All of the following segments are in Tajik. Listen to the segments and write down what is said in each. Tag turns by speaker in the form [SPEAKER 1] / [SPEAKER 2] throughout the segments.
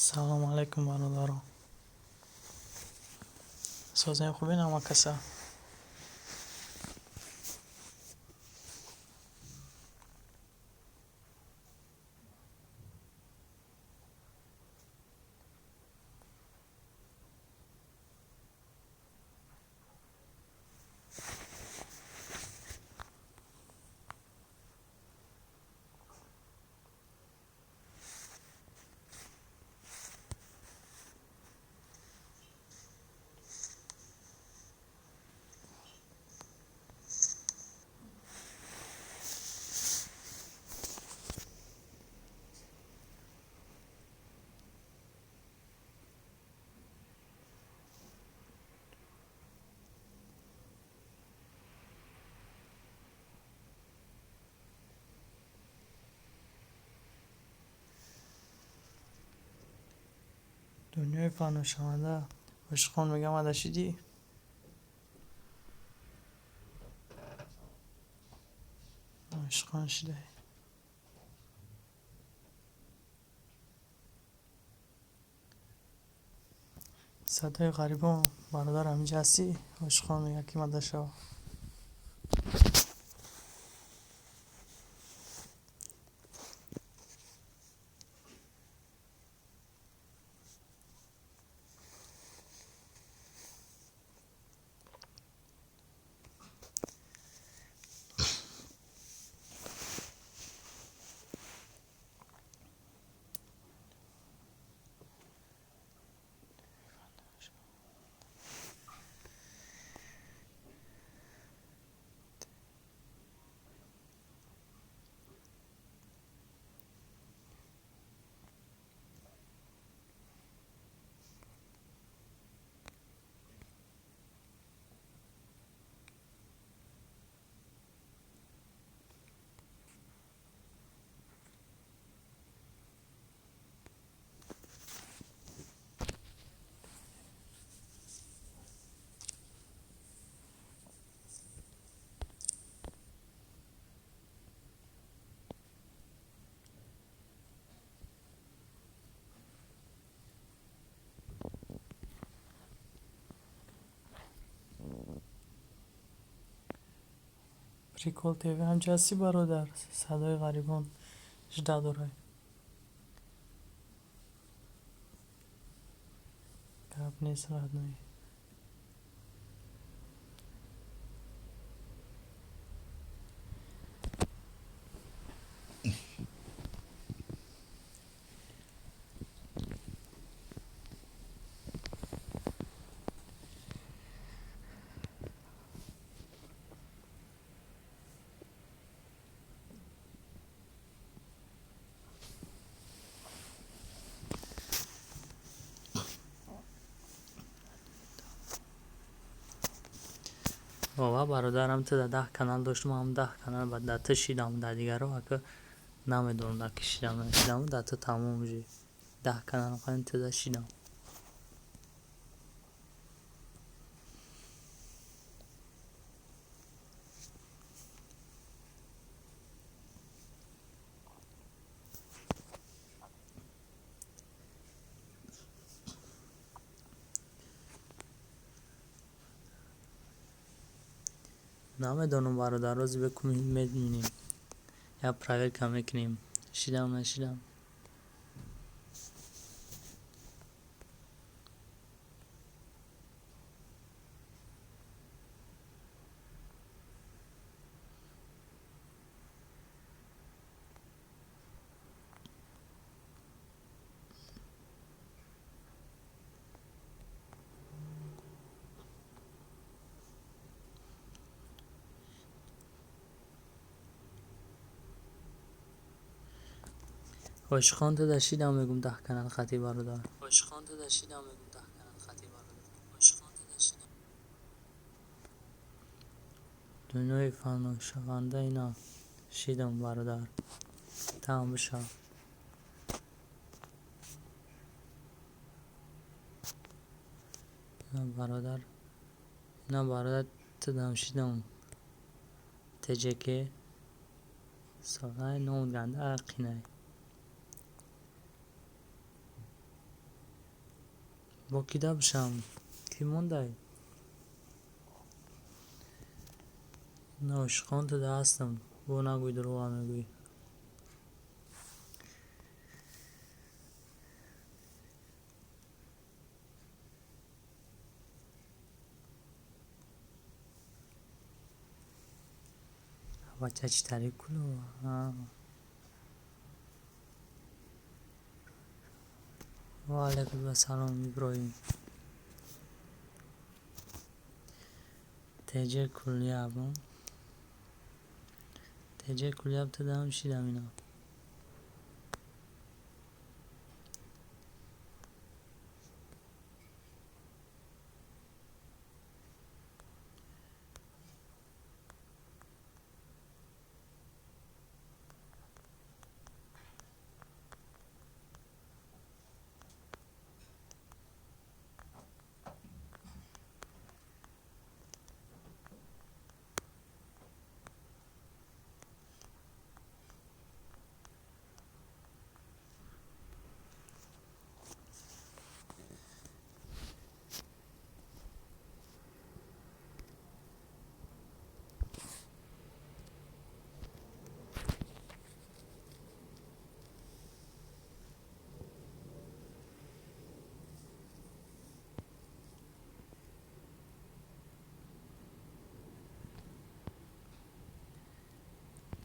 [SPEAKER 1] Салому алайкум, бародаро. Созем, хубин ҳама каса? Дунёи фаношаванда, ошиқон мегӯям, ада шидӣ? Ошиқон шидай. Садои ғарибон, бародар, ҳаминҷа ҳастӣ? Ошиқон мегӯяд, ки мада шав. Прикол ТВ, ҳамҷа ҳастӣ, бародар? Садои ғарибон жда дорай. Гап нест, родной. Ова, бародарам, ту да 10 канал доштум, ҳам 10 канал ба да ту шидам, да дигаро ака намедонам, да ки шидам, нашидам, да ту тамом жи. 10 канал қани ту да шидам. Намедонам, бародар, рози беку мебинем. Я проверка мекунем. Шидам, нашидам. Ошиқон, ту да шидам, мегум, 10 канал хати, бародар. Ошиқон, ту да шидам, мегум, 10 канал хати, бародар. Ошиқон, ту да шидам. Дунёи фаношаванда, ина шидам, бародар. Таам бишав. Ина, бародар, ина, бародар, ту дам шидам. ТЖК соғай ном ганда қинай. Бо кида бишам? Кӣ мондай? Ошиқон туда ҳастам. Бо нагӯй, дурӯға мегӯӣ. Бача чӣ тариқ кулу? Ва алайкум ассалом, Иброҳим. Теҷ Куляб. Теҷ Куляб тудам шидам ина.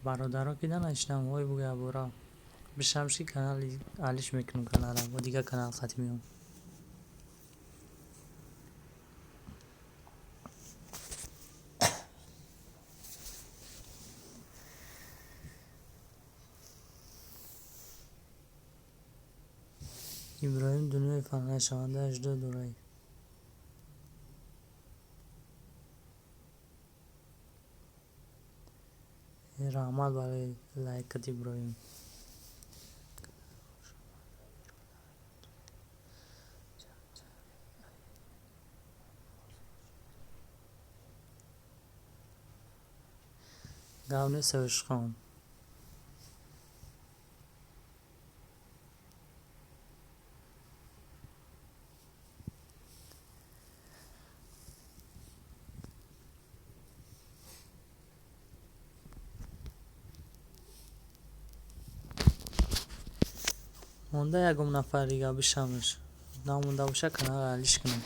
[SPEAKER 1] Бародаро кида нашидам, ой бугӯя бора. Бишамши канали алиш мекунам канала, бо дигар канал хати меом. Иброҳим дунёи фарқнашавандааш ду дорад. Раҳмат барои лайкат, Иброҳим. Гап нест, ошиқон. Монда ягон нафар дига бишамш. Намонда боша, каналро алиш кунам.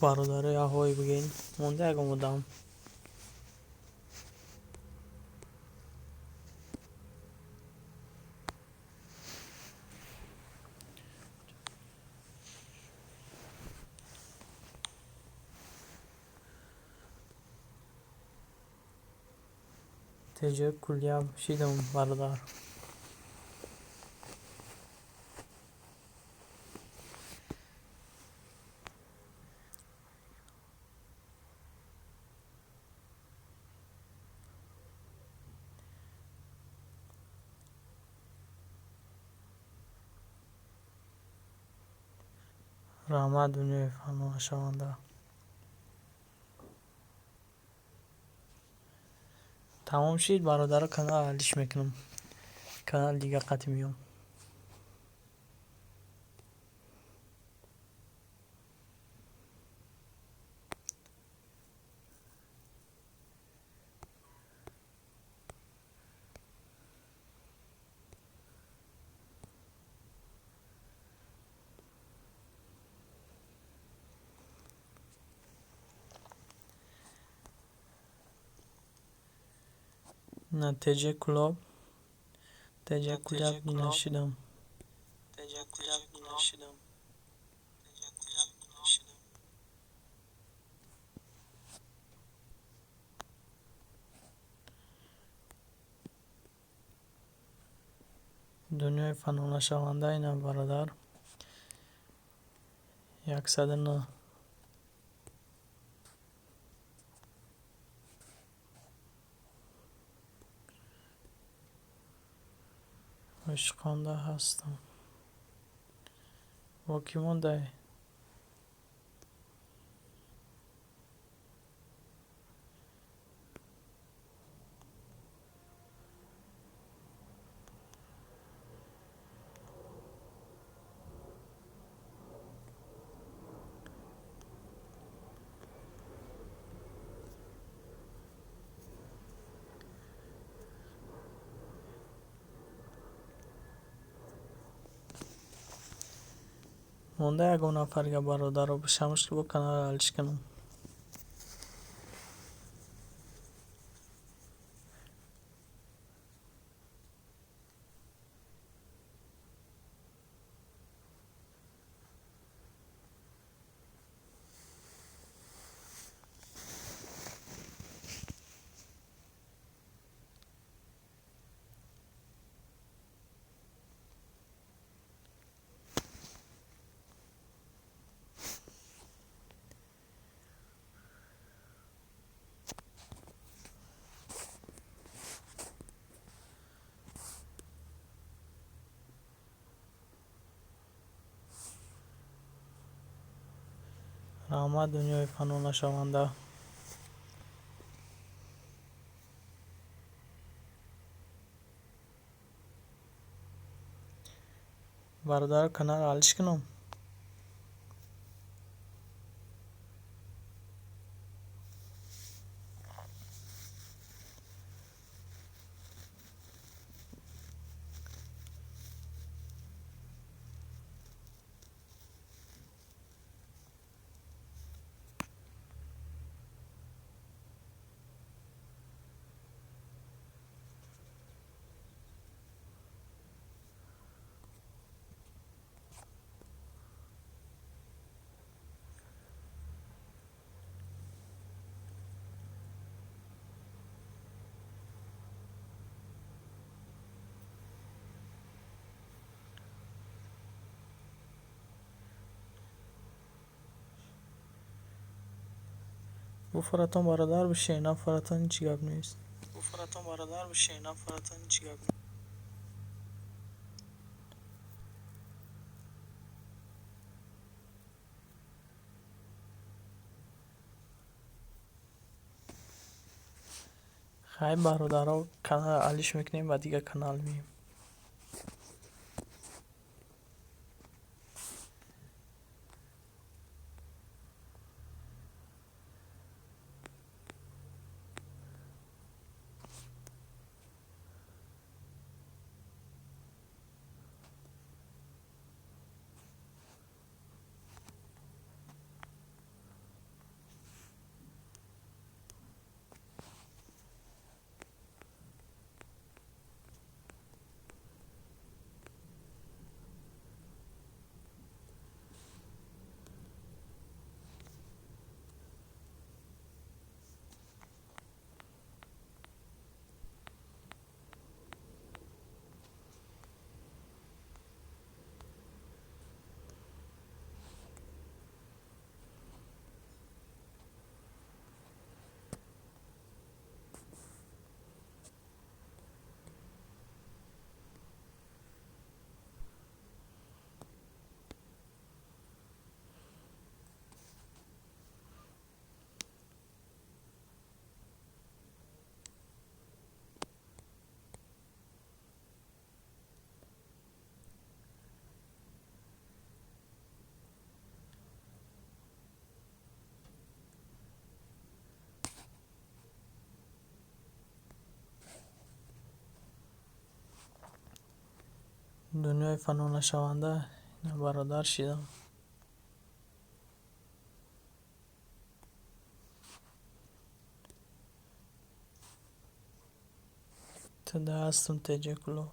[SPEAKER 1] Бародаро, яҳое бигӯед. Монда ягон одам? Теҷ Куляб шидам, бародар. Раҳмат, дунёи фаҳмнашаванда. Тамом шид, бародаро, канал алиш мекунам. Канал дига қатӣ меом. На Теҷ Кулоб. Теҷ Куляб нашидам. Дунёи фанонашаванда ина, бародар. 109. Ошиқонда ҳастам. Бо кӣ мондаӣ? Монда ягон нафарга бародаро бишамш ки бо каналро алиш кунам. Раҳмат, дунёи фанонашаванда. Бародаро, каналро алиш кунам? Буфаратон бародар бишед, нафаратон ҳеҷ гап нест. Буфаратон бародар бишед, нафаратон ҳеҷ гап нест. Хай бародаро, каналро алиш мекунем, ба дигар канал меем. Дунёи фанонашаванда бародар шидам. Туда ҳастам, Теҷакуло.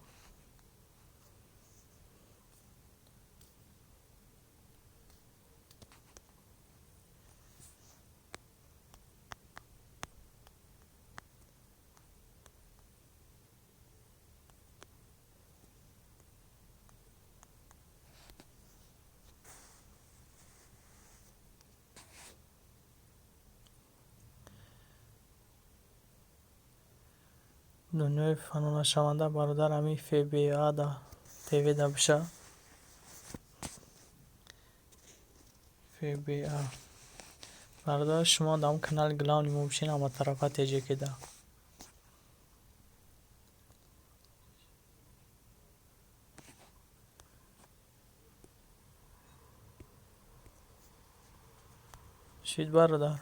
[SPEAKER 1] Дунёи фанонашаванда бародар ҳамин ФБА да. ТВ да биша. ФБА. Бародар, шумо дар канали главный мо бишин, ҳаматарафа ТҶ кида. Шид бародар.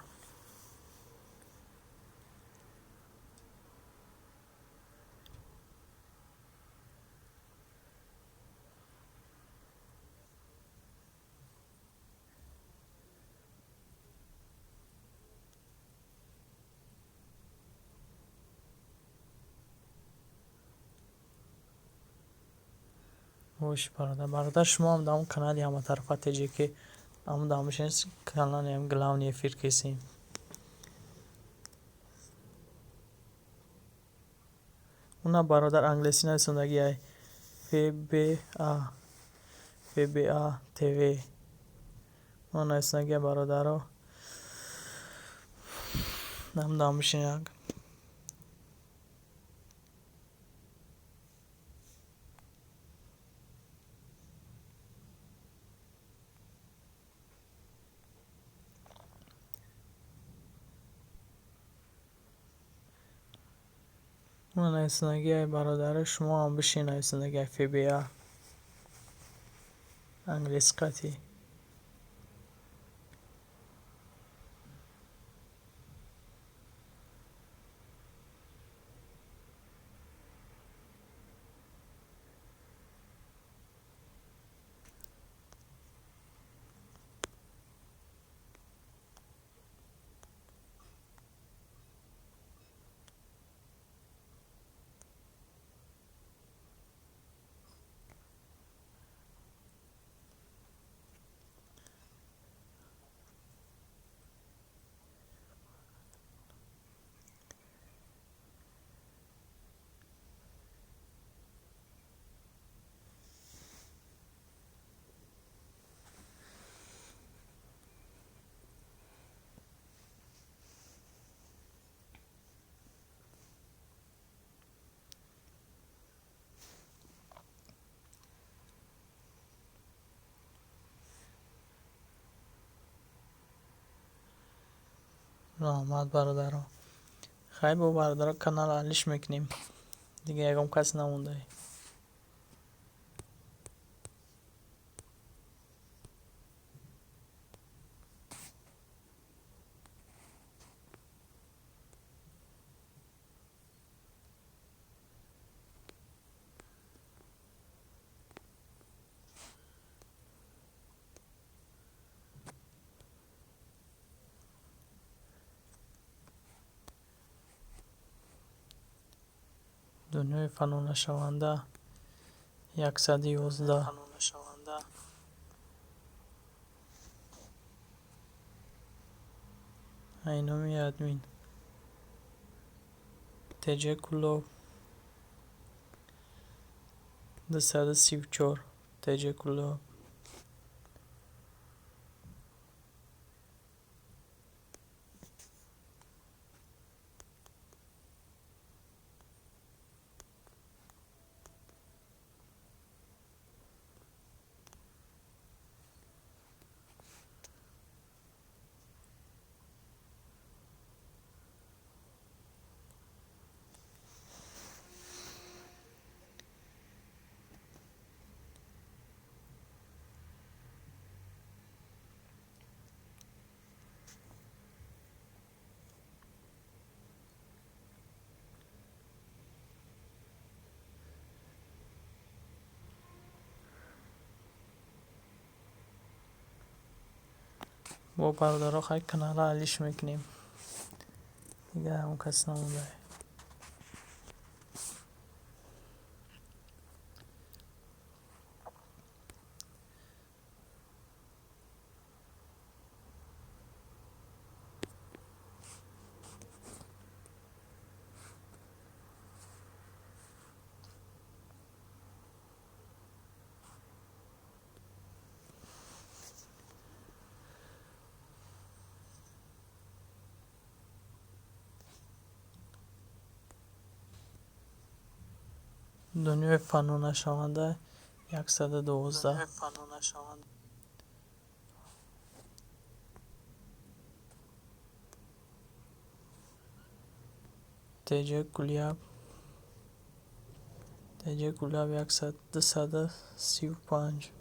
[SPEAKER 1] Бош бародар. Бародар, шумо ҳам дар канали ҳаматарафа ТҶ ҳам дар бишин, канали главный эфир кесем. Уна бародар англисӣ нависондагӣ ай ФБА, ФБА ТВ. Уна нависондагӣ бародаро. Ҳам дар бишин як. Уна нависондагӣ ай бародаро, шумо ҳам бишин нависондагӣ ай ФБА. Англисӣ қатӣ. Раҳмат бародаро. Хай бо бародаро, канал алиш мекунем. Дига ягон кас намонда. Дунёи фанонашаванда 111. Айноми админ. ТҶ Кулоб 234 ТҶ Кулоб. Бо бародаро, хай канала алиш мекунем. Дига ягон кас намонда. Дунёи фанонашаванда 112. Теҷа Куляб. Теҷа Куляб 235.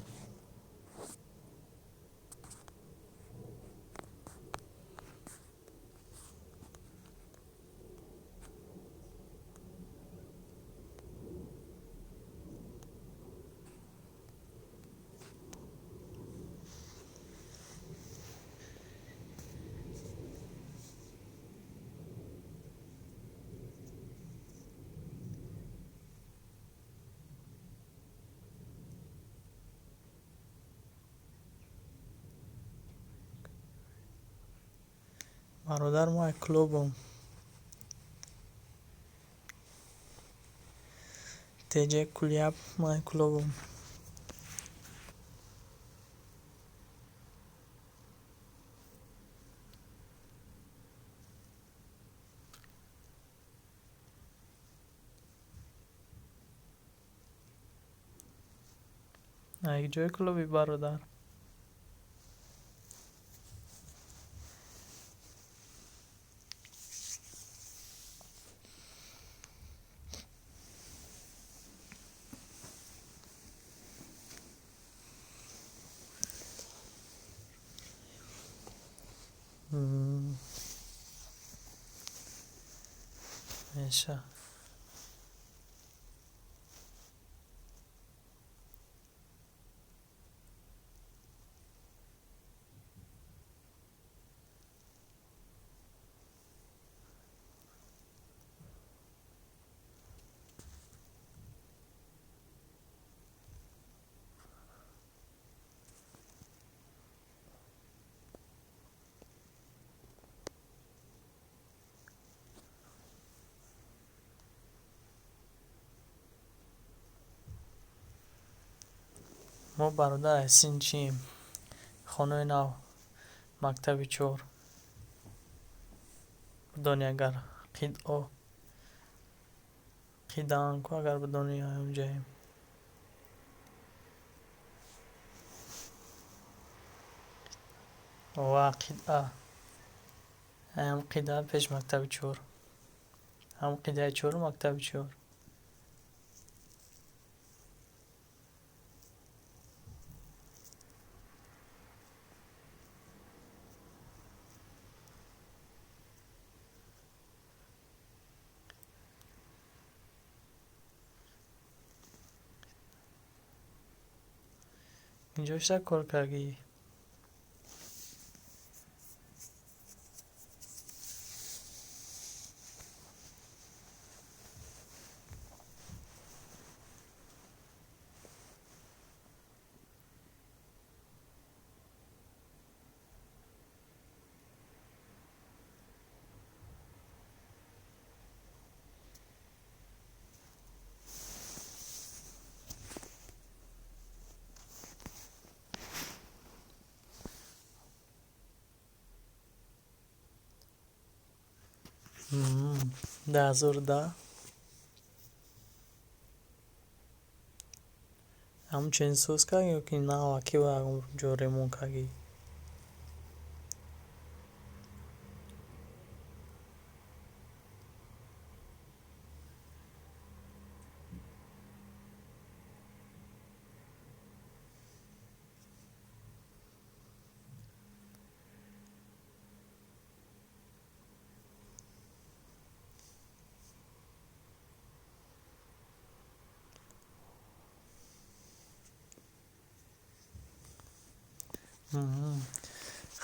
[SPEAKER 1] Бародар, мо як клубом. Теҷа Куляб, мо як клубом. Як ҷои клуби, бародар? Меша. Мо, бародар, аз синчием. Хонаи нав, мактаби чор. Бидони, агар қидъо қидаанку, агар бидони, онҷаем. Ва қидъа. Ҳам қидъа пеш мактаби чор. Ҳам қидаи чору мактаби чор. Инҷо кор кардӣ? 2010. Ҳамун чен соз кардӣ ё ки наваки ҷо ремонт кардӣ?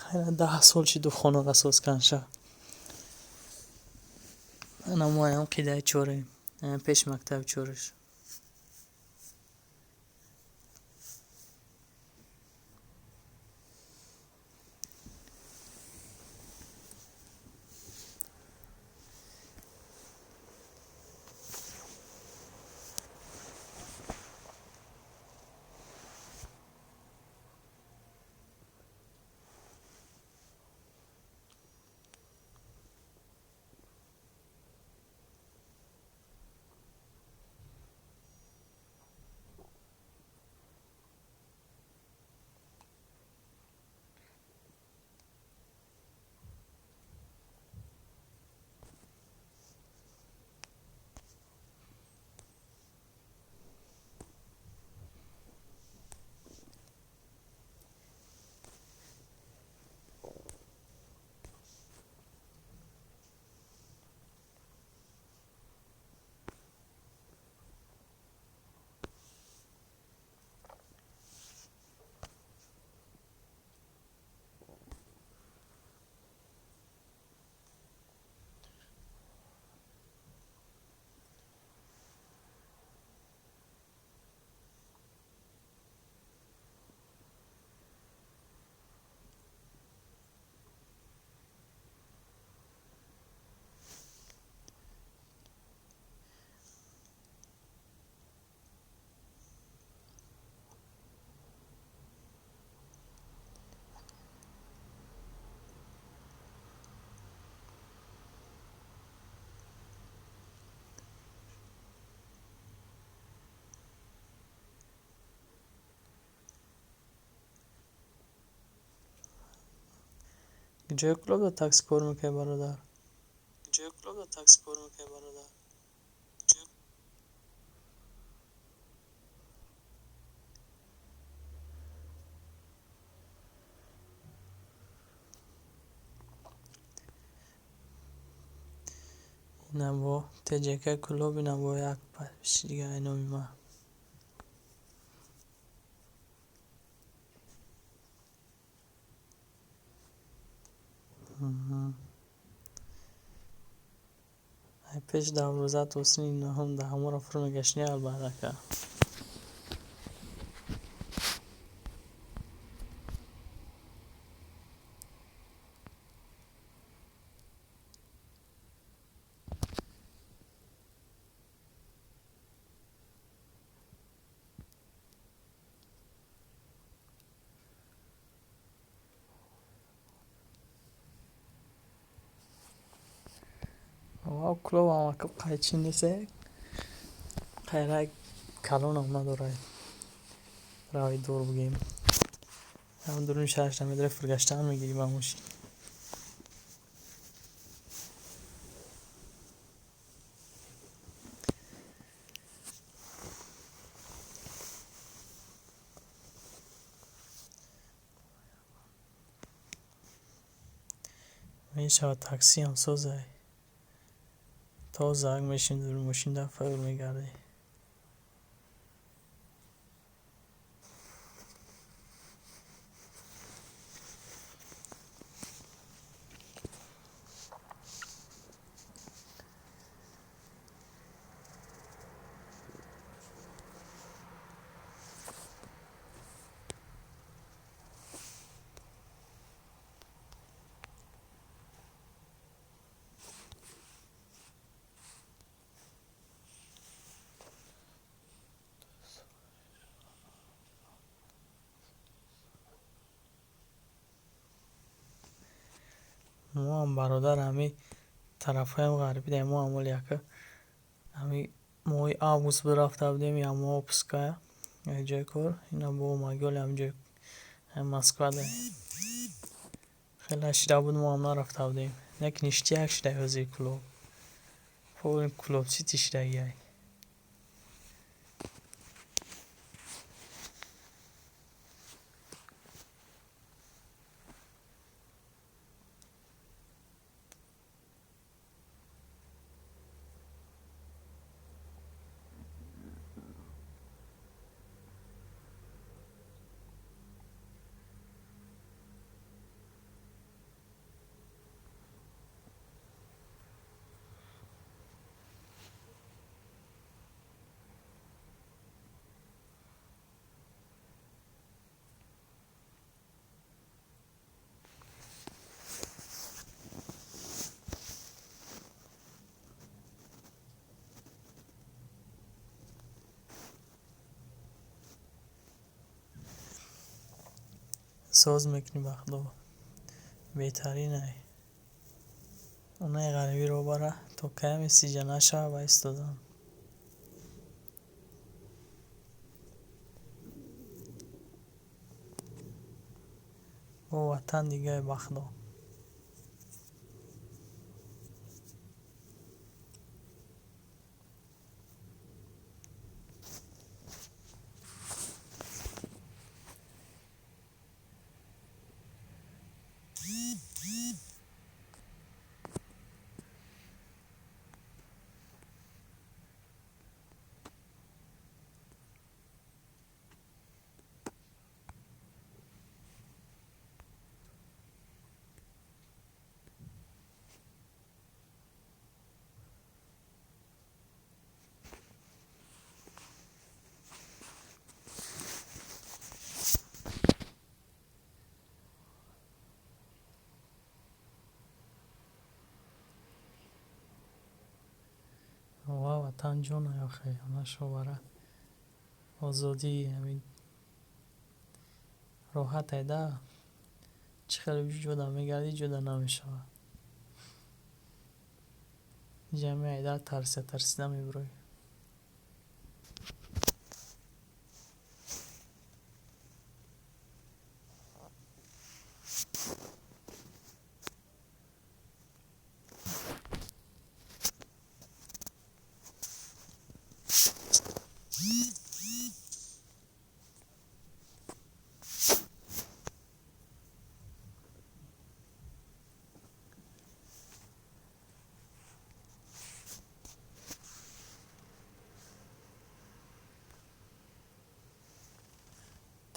[SPEAKER 1] Хайр, 10 сол шиду хонаро соз канша. Ана мо ҳам қидаи чорем. Пеш мактаби чораш. Куҷои Кӯлоб дар такси кор мекунӣ, бародар? Куҷои Кӯлоб дар такси кор мекунӣ, бародар? Инам бо ТҶК Кӯлоб, инам бо як подписчи дига ай номи ман. Ай пеш даврӯза то синни нӯҳум да ҳамонро фур мегаштӣ, албатта, ака. Кӯлобам ака қайчи несте, қайрак калонам надорад. Рави дур бигем. Ҳам дуруни шаҳрашда медаре, фургаштан мегирӣ ба мошин. Мешавад, таксиам созай. Тозак мешини дури мошин, да фур мегардӣ. Моам, бародар, ҳами тарафҳоям ғарбӣ даем. Мо ҳам оли, ака, ҳами моҳи август буд, рафта будем як моҳ отпуска як ҷои кор. Ина бо омаги оли ҳами ҷои Москва даем. Хеле шида буд, мо ҳам нарафта будем. Як ништяк шида ҳозир Кӯлоб. Полный Кӯлоб Сити шидагиай. Соз мекунӣ, ба худо, беҳтаринай. Онаи ғарибиро бара то кайам истиҷа нашава ва истодан. Бо ватан дигае, ба худо. Ва ватан ҷонай охе, нашовара озодӣ, ҳамин роҳатай да, чӣ хеле ҷода мегардӣ, ҷода намешавад. Ҷамъи айдар тарсида тарсида мебурӯй.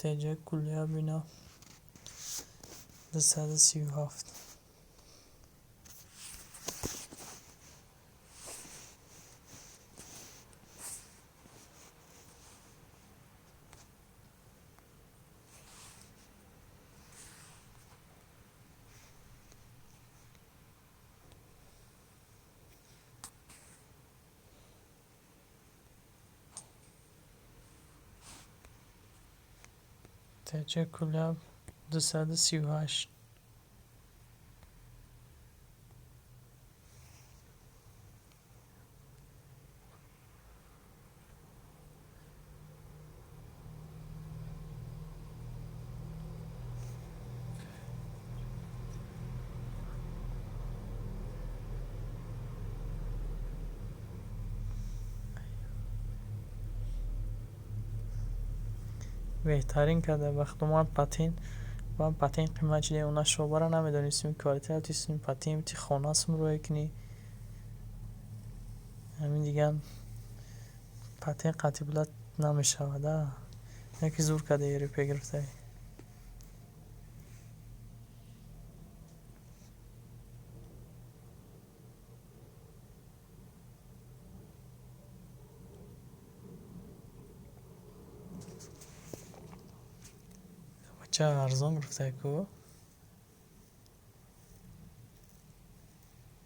[SPEAKER 1] Теҷа Кулябина 237. Теҷа Куляб 238. Беҳтарин карда вақту ман патент, ман патент қимат шуда, она шобара намедонистем, квартира тисм патент ти хона сум рӯй кунӣ. Ҳамин дигар патент қатъи булат намешавад, а? Яке зур карда ЕРП гирифтаи. Бача арзон гирифтаи ку?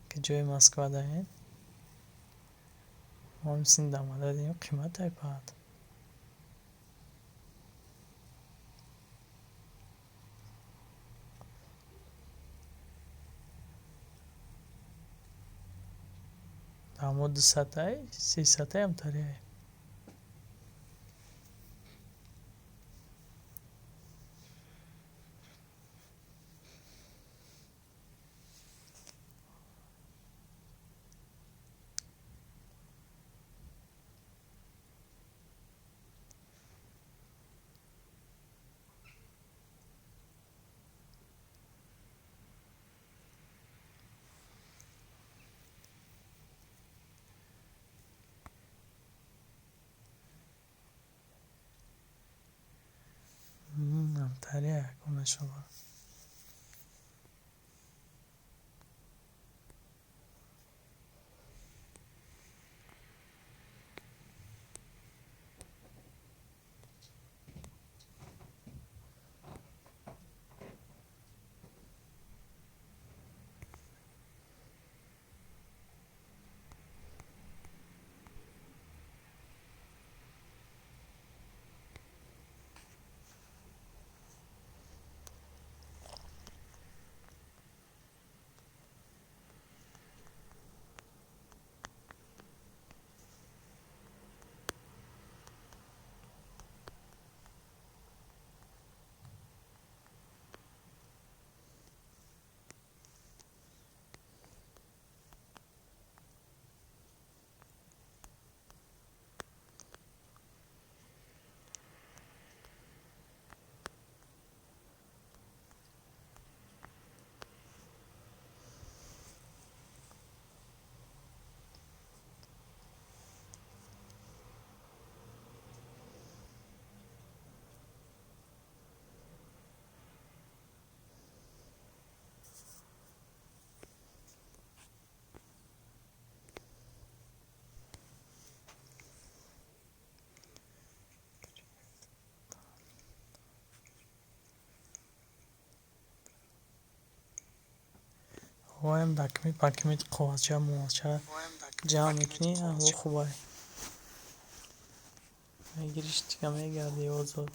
[SPEAKER 1] Ки ҷои Москва даҳем? Мо мисин дамада дидем қиматай паҳат. Дамо 200-ай, 300-ай ҳамтариай. Ҳамтариай нашава. Воем дакмит пакмит қоғазча моғазча ҷамъ мекунӣ, аҳво хубай. Мегириш дига мегардӣ озод.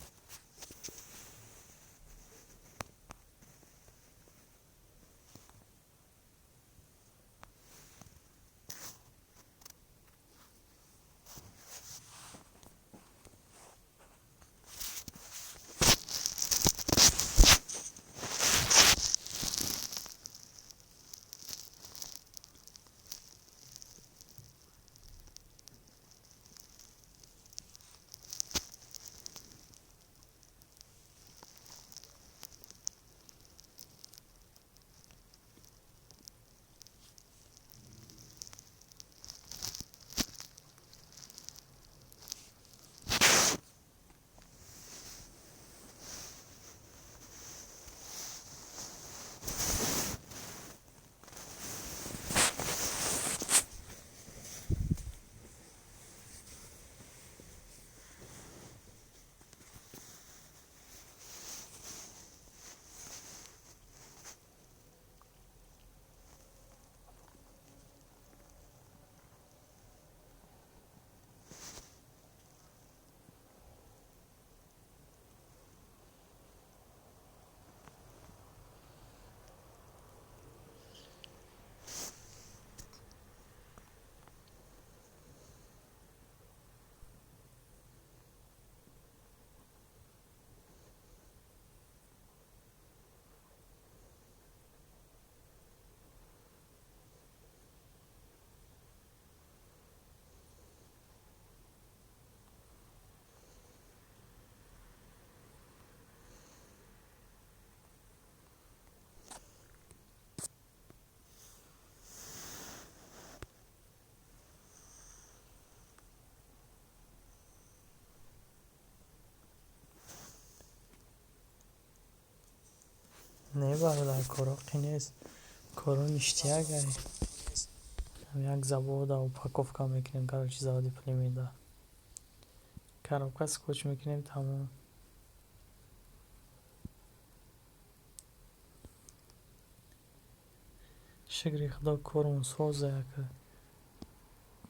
[SPEAKER 1] Не, бародар, коро қӣ нест, коро ништяк ай. Як завода упаковка мекунем, короче, заводи Племеда. Коробка скотч мекунем, тамом. Шукри худо, кормон соза,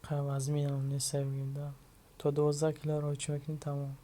[SPEAKER 1] яка вазминам нест, бигем да. То 12 кило рочӣ мекунем, тамом.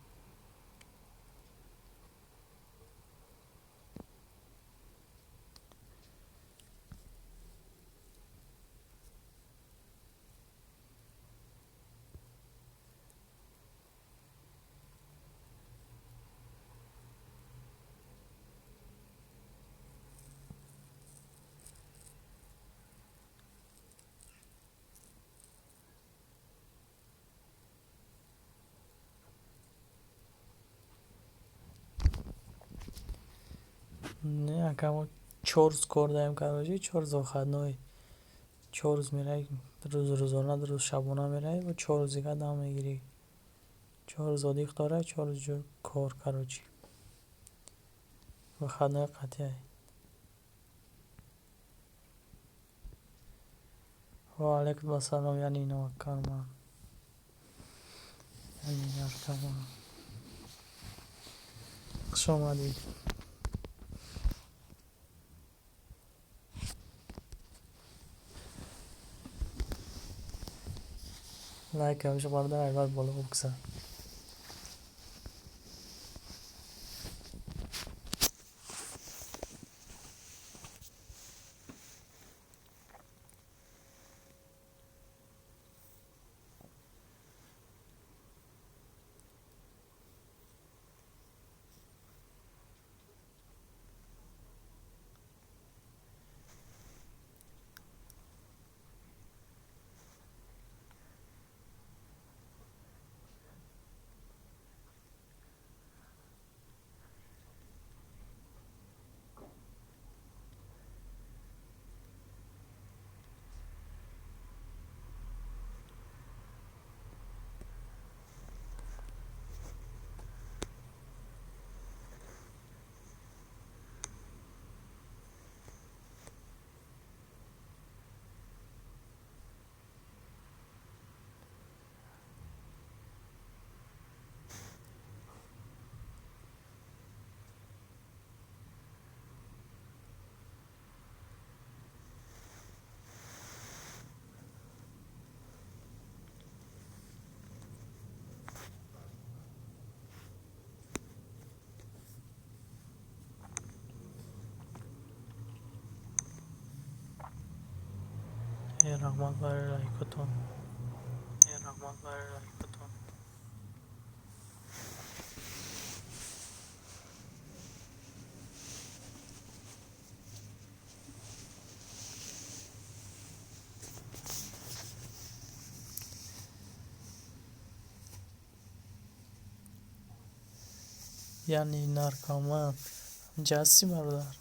[SPEAKER 1] Не, ака, мо 4 рӯз кор даем, короче, 4 рӯз выходной. 4 рӯз меравӣ, рӯз рӯзона, рӯз шабона меравӣ ва 4 рӯз дигар дам мегирӣ. 4 рӯз отдых дорад, 4 рӯз кор, короче. Выходной қатъи. Ва алайкум ассалом, яъне наркоман. Яъне наркоман. Хуш омадед. Лайк ҳамеша, бародар, айбар боло бигзар. Раҳмат барои лайкотон. Раҳмат барои лайкотон. Яъне наркоман. Инҷа ҳастӣ, бародар?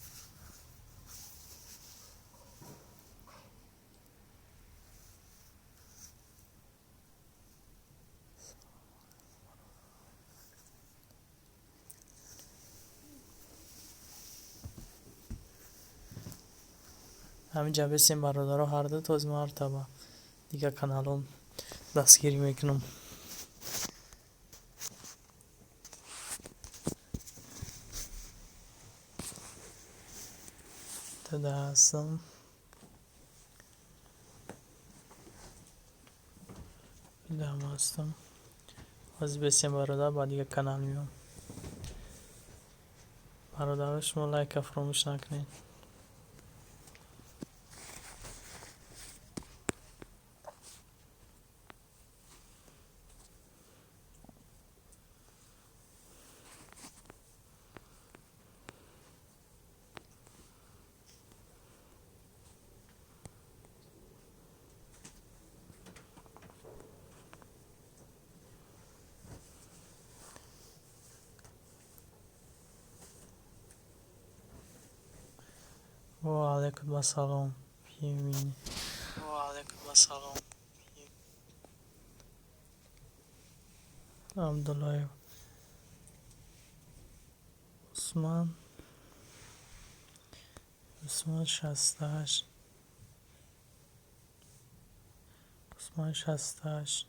[SPEAKER 1] Ҳаминҷа бесем, бародаро, ҳарду този мартаба дигар каналҳо дастгирӣ мекунам. Тада ҳастам. Идам ҳастам. Ҳозир бесем, бародар, ба дигар канал меом. Бародаро, шумо лайка фаромӯш накунед. Ва алайкум ассалом. Ва алайкум ассалом. Абдуллоев Усман. Усмон 68, Усмон 68,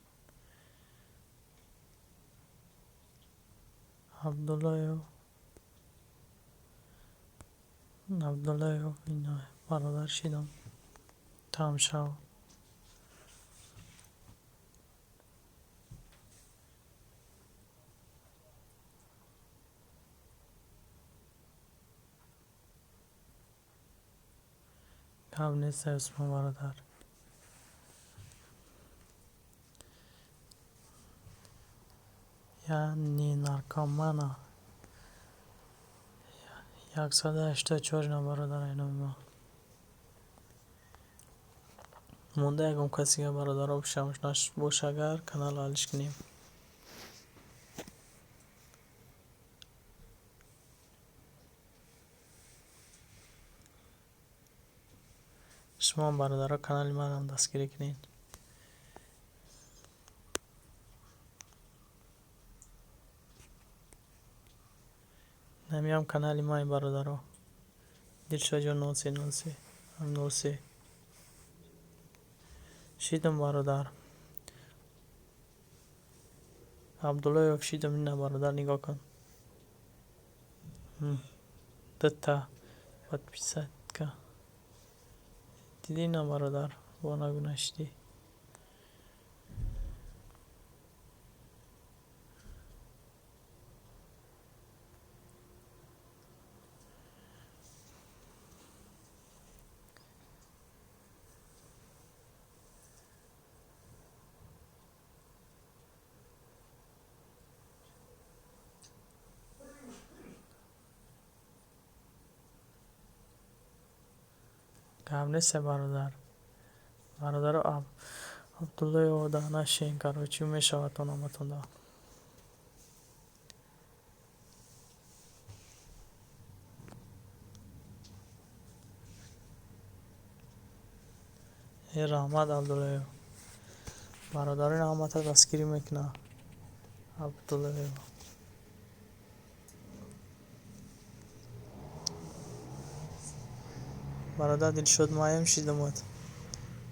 [SPEAKER 1] Абдуллоев, Абдуллоев, ина бародар шидам. Тамшав. Гап нест, Усмон бародар. Я не наркомана. 184 на бародар айноми ма. Монда ягон касига бародаро бишамш бош, агар канал алиш кунем. Шумоам бародаро канали маро дастгирӣ кунед. Намиам канали май бародаро. Дилшодҷон 03 03 03. Шидам бародар. Абдуллоев шидам, ина бародар нигоҳ кун. Дта подписать ка. Дидӣ на бародар, бо нагу нашидӣ. Гап нест бародар. Бародаро Абдуллоево да нашен, короче, мешавад то номатон да. Э раҳмат Абдуллоев. Бародарони ҳамата дастгирӣ мекунад. Абдуллоев. Бародар Дилшод маем шидамад.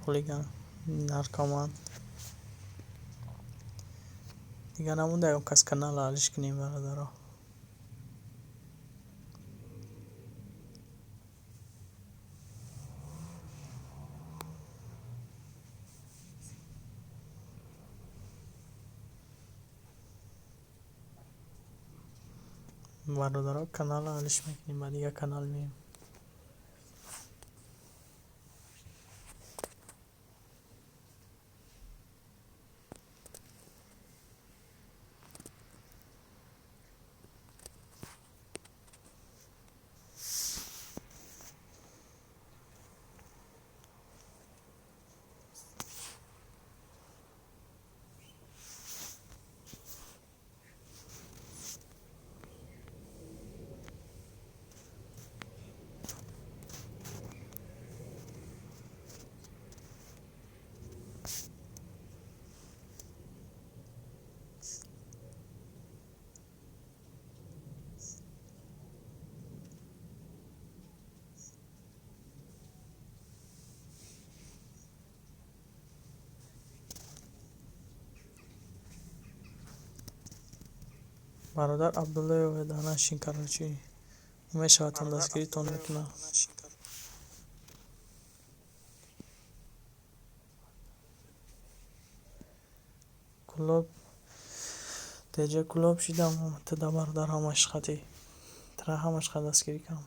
[SPEAKER 1] Хулиган, наркоман. Дигар намонда ягон кас канал алиш кунем бародаро. Бародаро канал алиш мекунем, ба дигар канал меем. Бародар Абдуллоев да нашин, короче, мешавад дастгиритон мекунад. Кулоб теҷа кулоб шидам туда бародар ҳамаш хати. Тра ҳамаш хат дастгирӣ кам.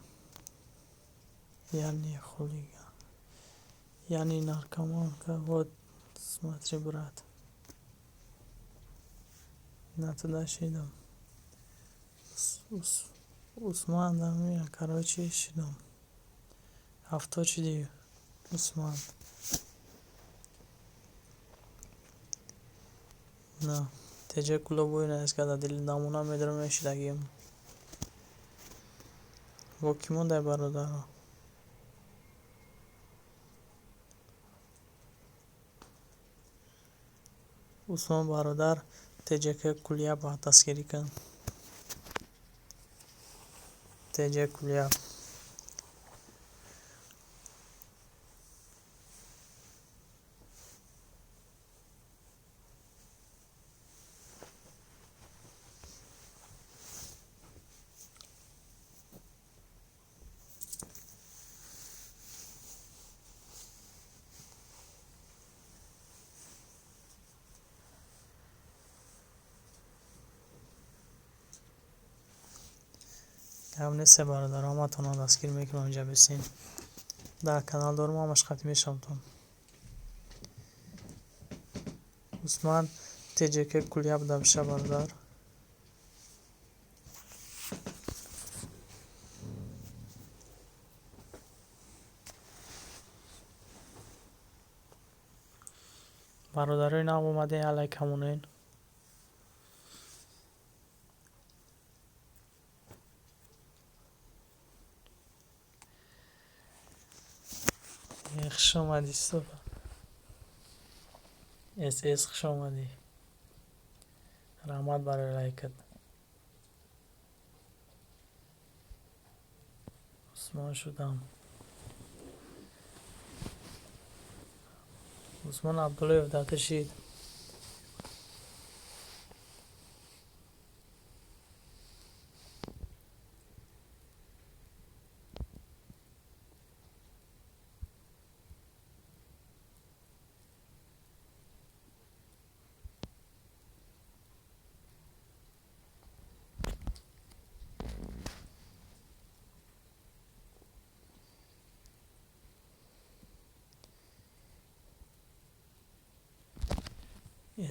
[SPEAKER 1] Яъне хулиган. Яъне наркоманка. Вот смотри, брат. На туда шидам. Усман дамия, короче, шидам. 70 шиди Усман. На теҷа кулобои наискада дили намуна медорам мешидагим. Бо кӣ мондай бародаро? Усмон бародар ТҶК Куляб дастгирӣ кун. ТҶ Куляб. Гап нест, бародаро, ҳаматонро дастгир мекунам, инҷа бисин. Дар канал дорум, ҳамаш қатъ мешавамтон. Усман ТҶК кулия буда биша, бародар. Бародарои нав омадем, алайк ҳамонен. Хуш омадӣ, Супер. СС, хуш омадӣ. Раҳмат барои лайкат. Усмон шудам. Усмон Абдуллоев даташид.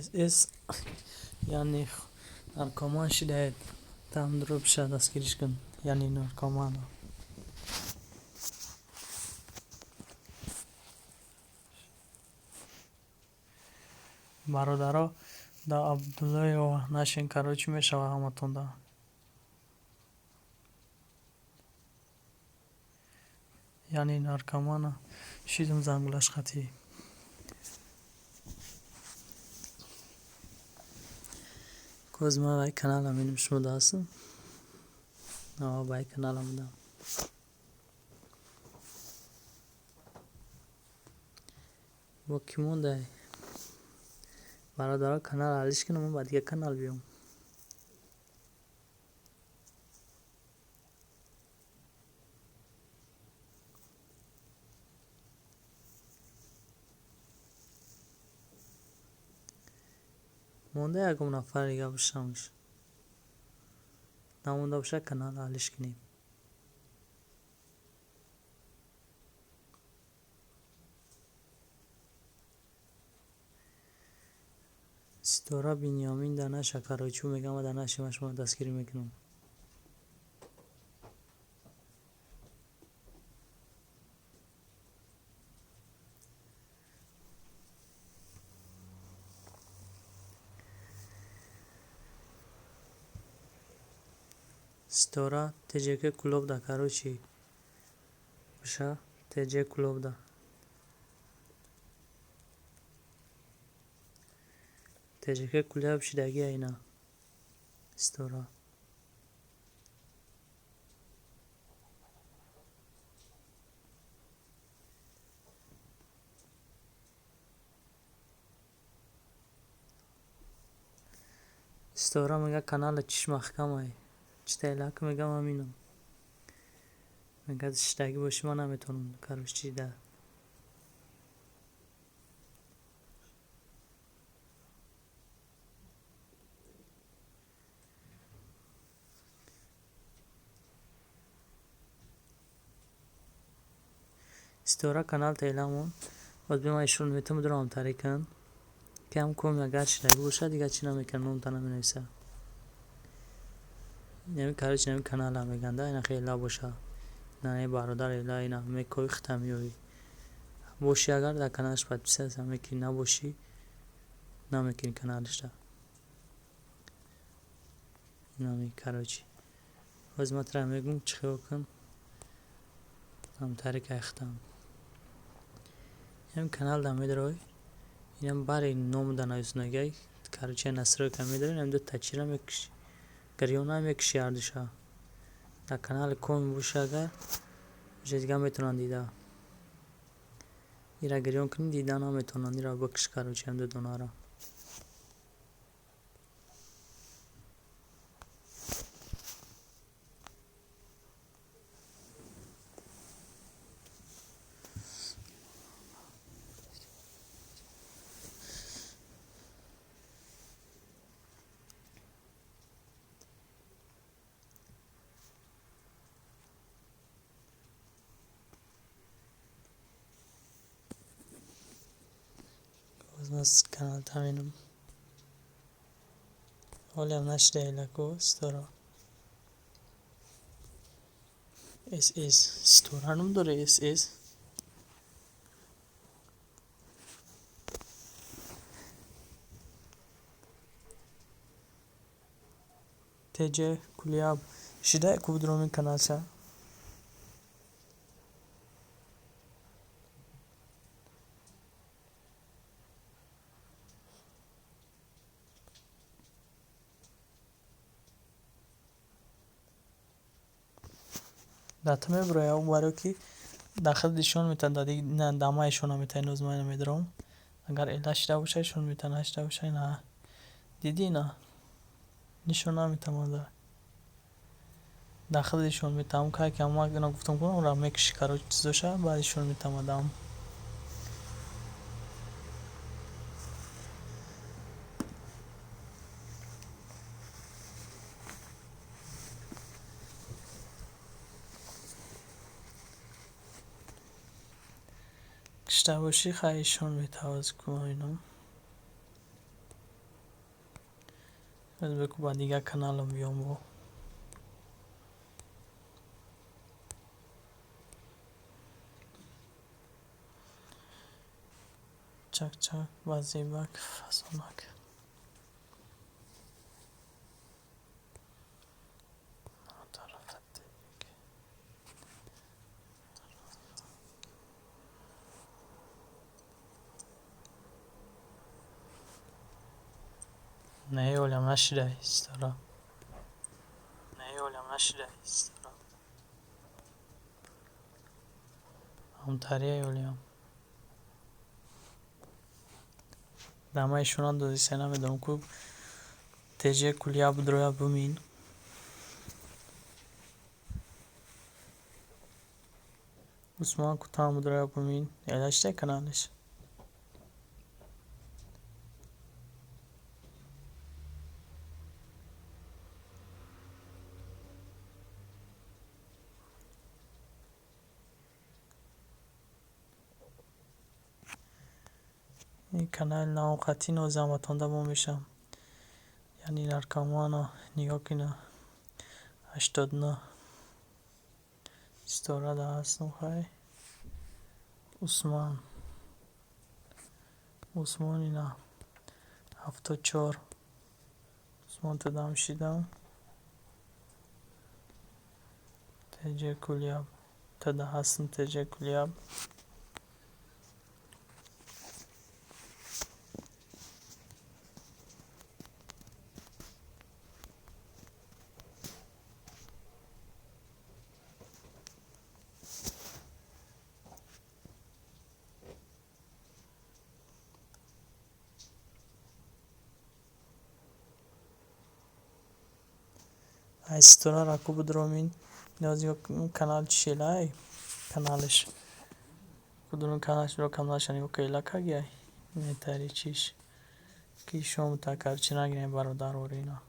[SPEAKER 1] СС, яъне наркоман шидаед. Там дурӯ биша, дастгириш кун. Яъне наркоман. Бародаро, да Абдуллоева нашин, короче, мешава ҳаматонда. Яъне наркомана шидум, зангулаш қатъӣ. Коз ман вай каналам иним, шумо даҳастам. Ава бай каналам будам. Бо кӣ мондай? Бародаро, канал алиш кунам, ман ба дигар канал биём. Монда ягон нафар дига бошамш. Намонда боша, канал алиш кунем. Ситора Бинёмин да наша, короче, мегам да наши, ман шумо дастгирӣ мекунам. Ситора ТҶК клуб да, короче. Биша ТҶ клуб да. ТҶК клуб шидаги айна. Ситора. Ситора мега канала чиш маҳкамай. Чита элак мегам ҳаминам. Мега шидаги боши, ман наметавонам, короче, чида. Ситора, канал теламон. Боз бима ишон метавонам дурам тарикан. Кам ком агар шидаги бошад, дигар чӣ намекунам, номта наменависа. Нами, короче, нами канала меганда, ина хела боша. На бародар эла ина мекои хта миёи. Боши агар дар каналаш подписаться мекунӣ, набошӣ намекунӣ каналашда. Инами, короче. Боз ман тра мегум чӣ хел кун. Ам тарик айхтам. Инам канал да медрой. Инам бари ном да нависонагай. Короче, настройка медрой, инам ду тачира мекуши. Гирёна мекуши ҳардуша. Дар канали ком боша агар, уже дига метавонанд дида. Ира гирён кунӣ, дида наметавонанд, ира бикш, короче, ҳам ду донара. Ман канал таминам. Ҳолиам нашида элаку Ситора. СС Ситора ном дора СС. ТЖ Кулияб шида ку бидроми каналша. Да ту мебуроя баро ки дар худ ишон метавон на дама ишона метавон ноз ман намедорам. Агар эла шида боша ишон метавон, нашида боша на. Дидӣ на? Нишон наметавонад. Дар худ ишон метавон кай ки ман ина гуфтам ку ра мекуши, короче, чизоша баъд ишон метавонадам. Кишта бошӣ хай ишон метавоз ку инам. Боз бигӯ ба дигар каналам биём бо. Чак-чак ба зебак фасонак. Не олям нашидай Ситора. Не олям нашидай Ситора. Ҳамтария олям. Дама ишона додиса намедонам ку ТЖ Кулияб бидроя бумин. Усман Кутан бидроя бумин. Эла шидай каналаш. Ин канали навқатӣ нозаматонда мо мешам. Яъне наркомана нигоҳ кина 89 Ситора да ҳастам хай. Усман. Усмон ина 74. Усмон тудам шидам. ТЖ Кулияб. Туда ҳастам ТЖ Кулияб. Ай Ситора раку бидромин. Ноз канал чишелай каналаш. Кудурун каналаш ро каналаша нигоҳ ка эла кагиай. Нетари чиш. Ки шом та короче нагирем бародар орина.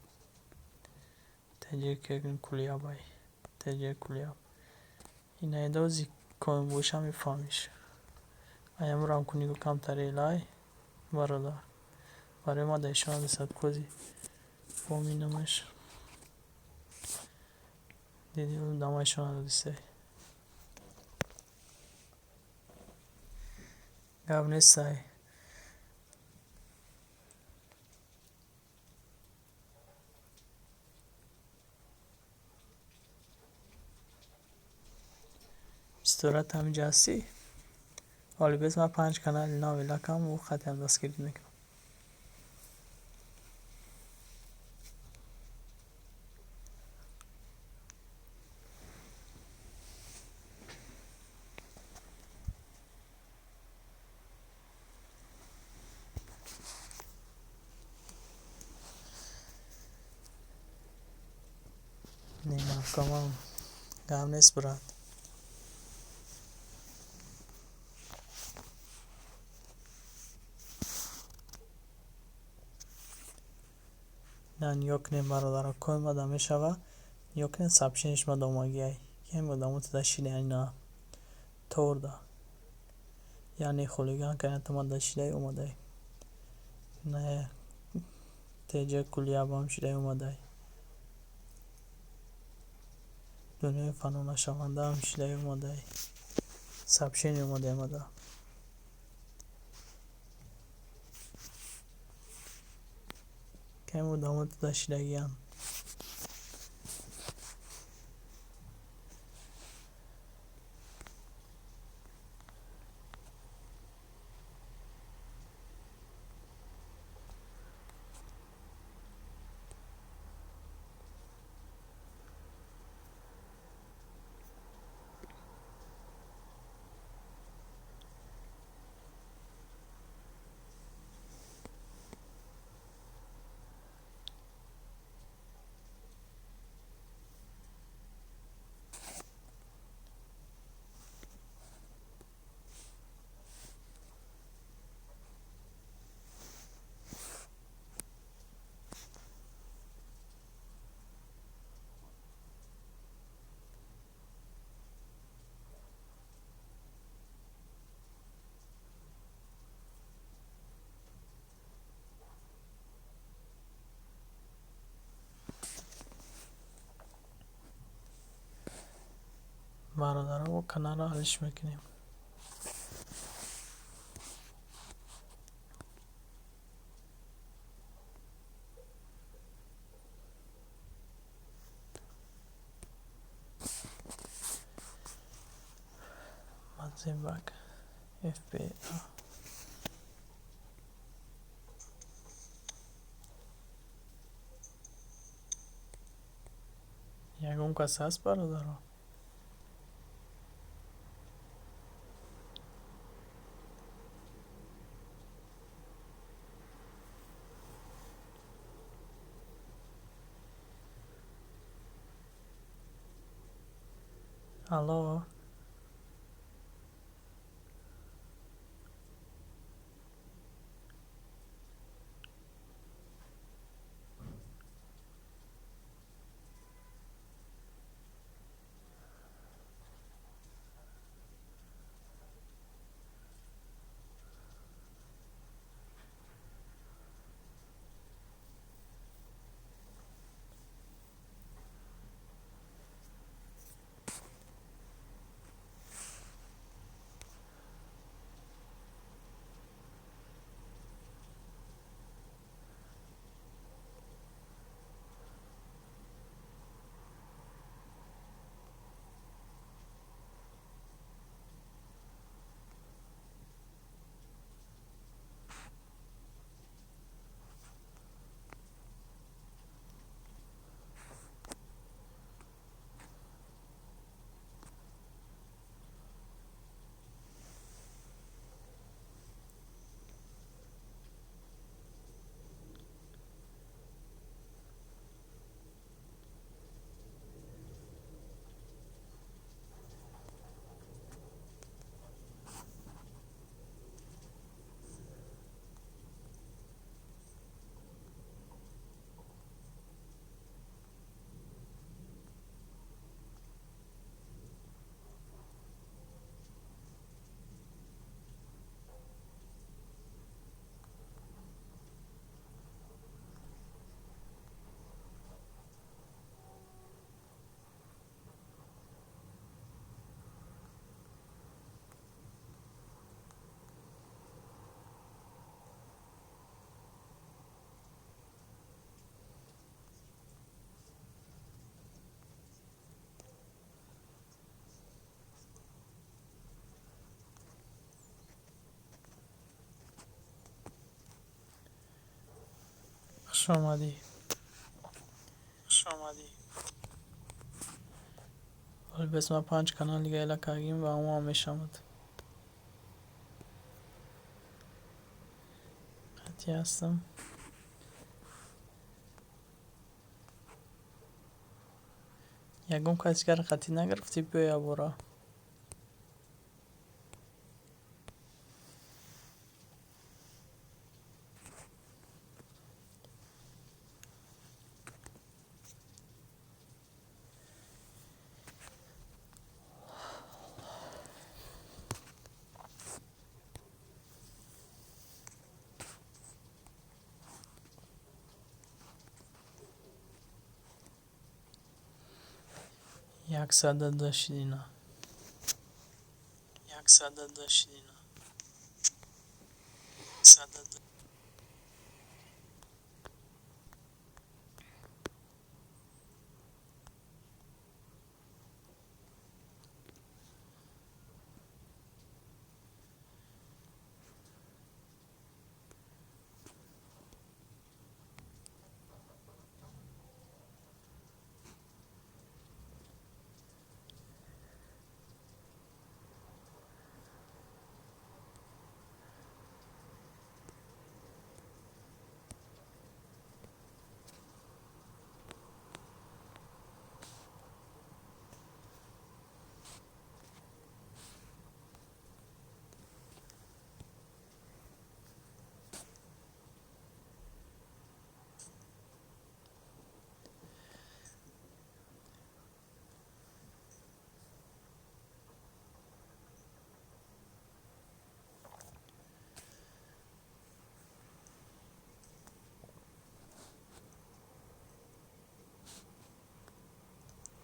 [SPEAKER 1] ТЖ Кулиябай. ТЖ Кулияб. Ина эдози коин боша мефаҳмиш. Аямурам ку нигоҳ камтар элай бародар. Барои ма да ишона десад кози поминамаш. Диди дама ишона додисай. Гап нестай. Ситора ҳаминҷа ҳастӣ? Ҳоли бес ман 5 канали нав элакам ӯ хатиам дастгирӣ мекунам. Не наркоман. Гап нест брат. На нигоҳ кунем бародаро коин мада мешава. Нигоҳ кунем сообщенияш мада омагиай. Кем одамо туда шидай на торда. Яъне хулиганка ина ту мада шидай омадай. Не теҷа кулиябам шидай омадай. Дунёи фанонашавандаам шидай омадай. Сообщение омадай омада. Кам одамо туда шидагиянд. Бародаро, каналро алиш мекунем. Мазебак FBA. Ягон кас ҳаст, бародаро? Алло. Хуш омадӣ. Хуш омадӣ. Вале бес ма панҷ канал дига эла кардем ва ҳамоам мешавад. Қатъӣ ҳастам. Ягон кас дигар қатъӣ нагирифтӣ, биё якбора. 102 шидина. 102 шидина. 102.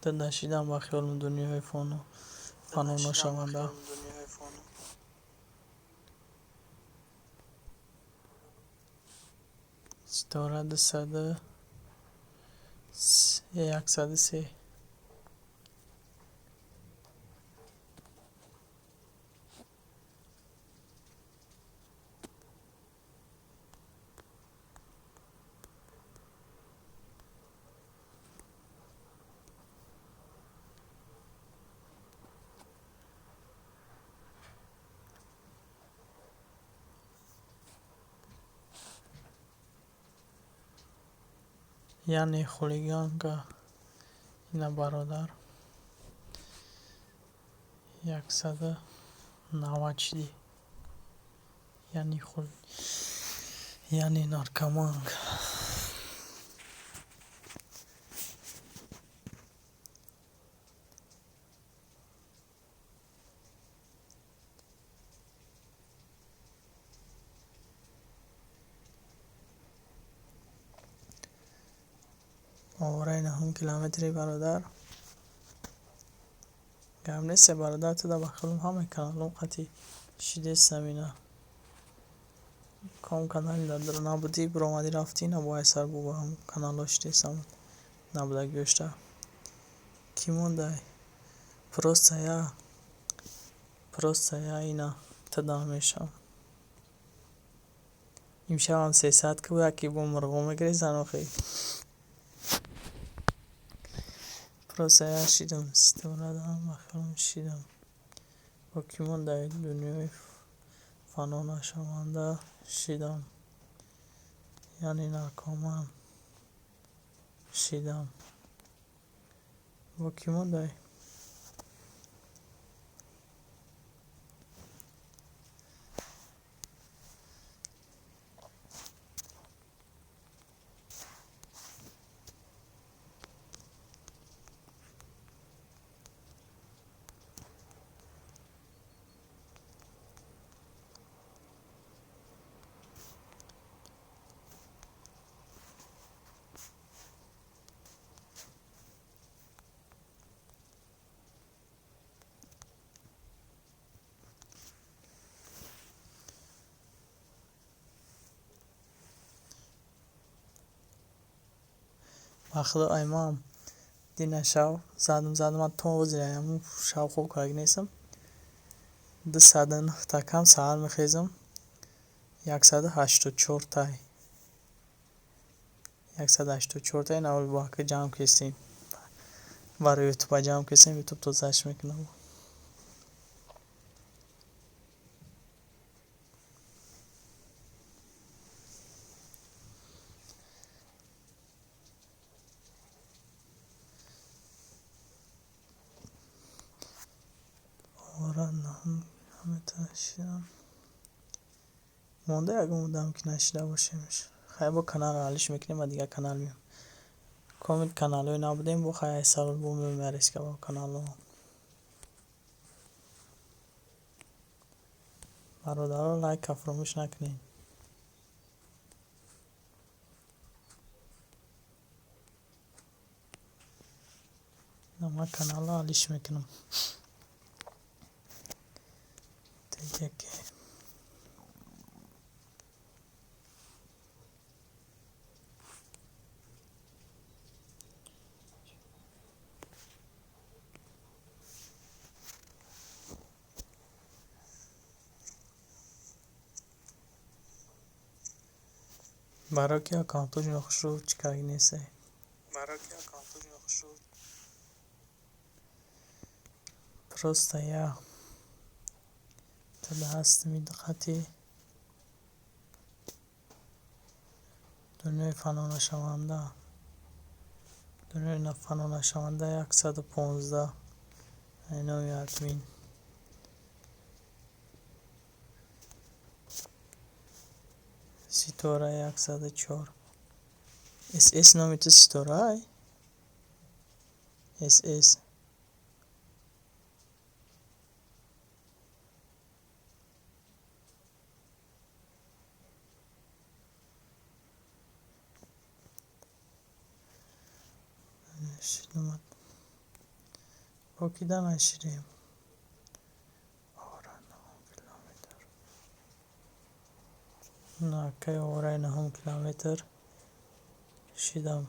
[SPEAKER 1] Нашидам ба хиёлам дунёи фано нашаванда. Ситора 200 103. Яъне хулиганка ина бародар 190 шидӣ. Яъне наркоманка. Овораи наҳум километри бародар. Гап нест бародар, ту да ба хиёлам ҳамаи каналом қати шидестам ина. Ком канали набудӣ, биромадӣ рафтӣ, ина бо айсар бу ба ҳам каналҳо шидестам набудагиёшта. Кӣ мондай? Просто я ина ту да мешавам. Имшабам 300 ки яке бо мурғо мегирезан охи. Просто я шидам, ситора дам ба хиёлам шидам. Бо кӣ мондай? Дунёи фано нашаванда шидам. Яъне наркоман шидам. Бо кӣ мондай? Ба худо ай ман дина шав задам задам ман то ҳозир ҳамун шав хоб карда нестам. 209 та кам саҳар мехезам. 184 тай. 184 тай навол бо ака ҷамъ кистем. Барои ютуба ҷамъ кистем, ютуб тозааш мекунам. Овора наҳум километр шидам. Монда ягон одам ки нашида бошемш. Хай бо каналро ҳаллиш мекунем ва дигар канал меем. Комил каналҳое набудем, бо хай айсар бо мемарис ка бо каналҳо. Бародаро, лайка фаромӯш накунед. Ман каналро алиш мекунам. Теҷаке. Барои ки аккаунтҳои хушрӯ чӣ карги нестай. Просто я тада ҳастми диққати дунёи фанонашаванда. Дунёи фанонашаванда 115 номи админ. Ситора 104. СС номи ту Ситораай? СС. Покида наширем. Накай ораи наҳум километр шидам.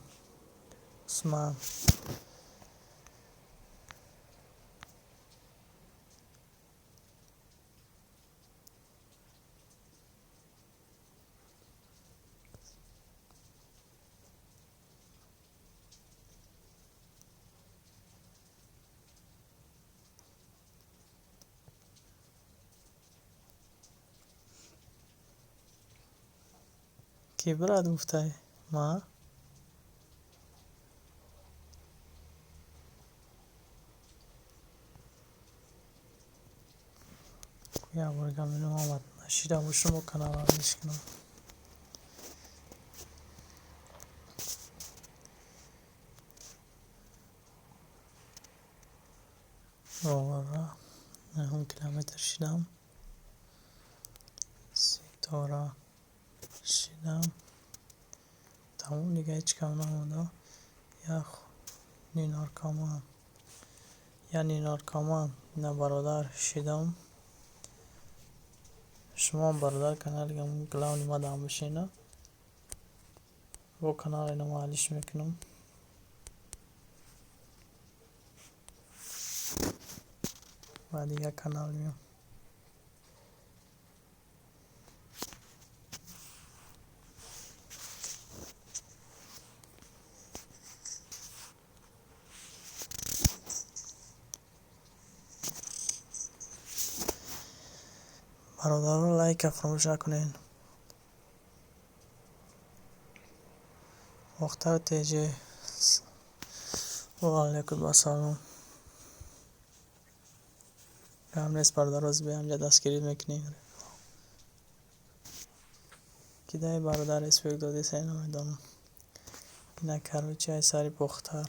[SPEAKER 1] Усман. Ки брат гуфтай? Ма? Як бор гаминум омад. Нашида бошум бо канал алиш кунам. Овара наҳум километр шидам. Ситора шидам. Тамом, дига ҳеҷ кам намонда. Як нинаркоман. Я нинаркоман. На бародар шидам. Шумоам бародар канали главни ма дам бишина. Бо канали нама алиш мекунам. Ва дигар канал миём. Бародарон лайка фаромӯш накунед. Бохтар ТЖ. Ва алайкум ассалом. Гам нест бародар, роз биям ҷа дастгирӣ мекунем. Кидай бародар респект додеса намедонам. Ина короче ай сари Бохтар.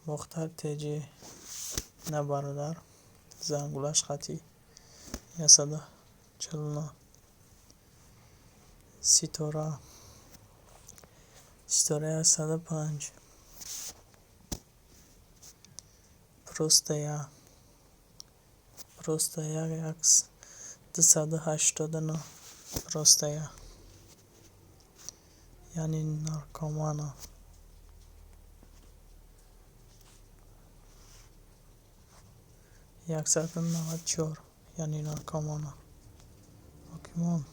[SPEAKER 1] Бохтар ТЖ. На бародар зангулаш хати 149. Ситора. Ситора 105. Просто я. Просто я 289. Просто я. Яъне наркомана. 194. Яъне наркомана. Покемон.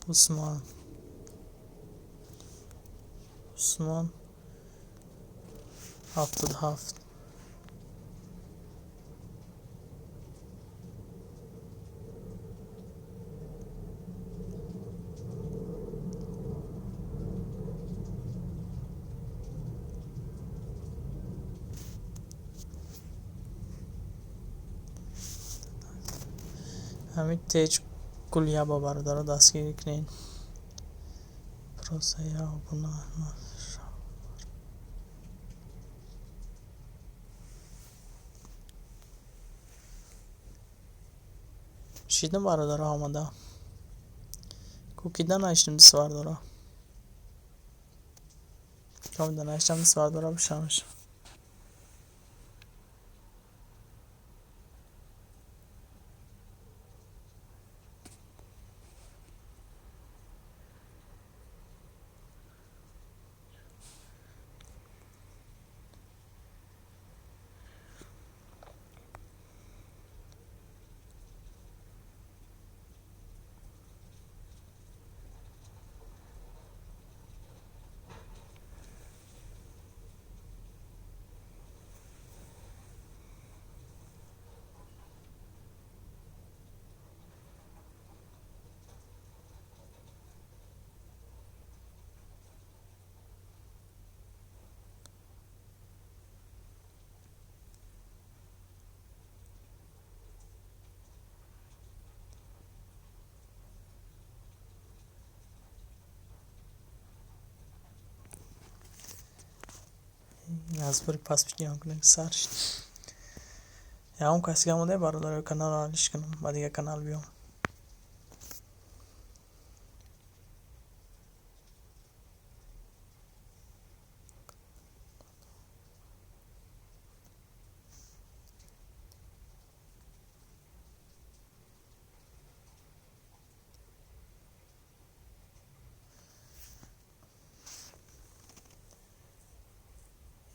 [SPEAKER 1] Усман. Усман 77. Ҳамин теҷ гулияба бародаро дастгирӣ кунед. Просто я обуна шидам бародаро омада. Кукида нашидим дӯст бардора. Кам данаштам даст бардора бишамаш. Аз бори пас ҷамъ кунем сар шид. Ягон каси гамонда бародарои каналро алиш кунам, ба дигар канал биём.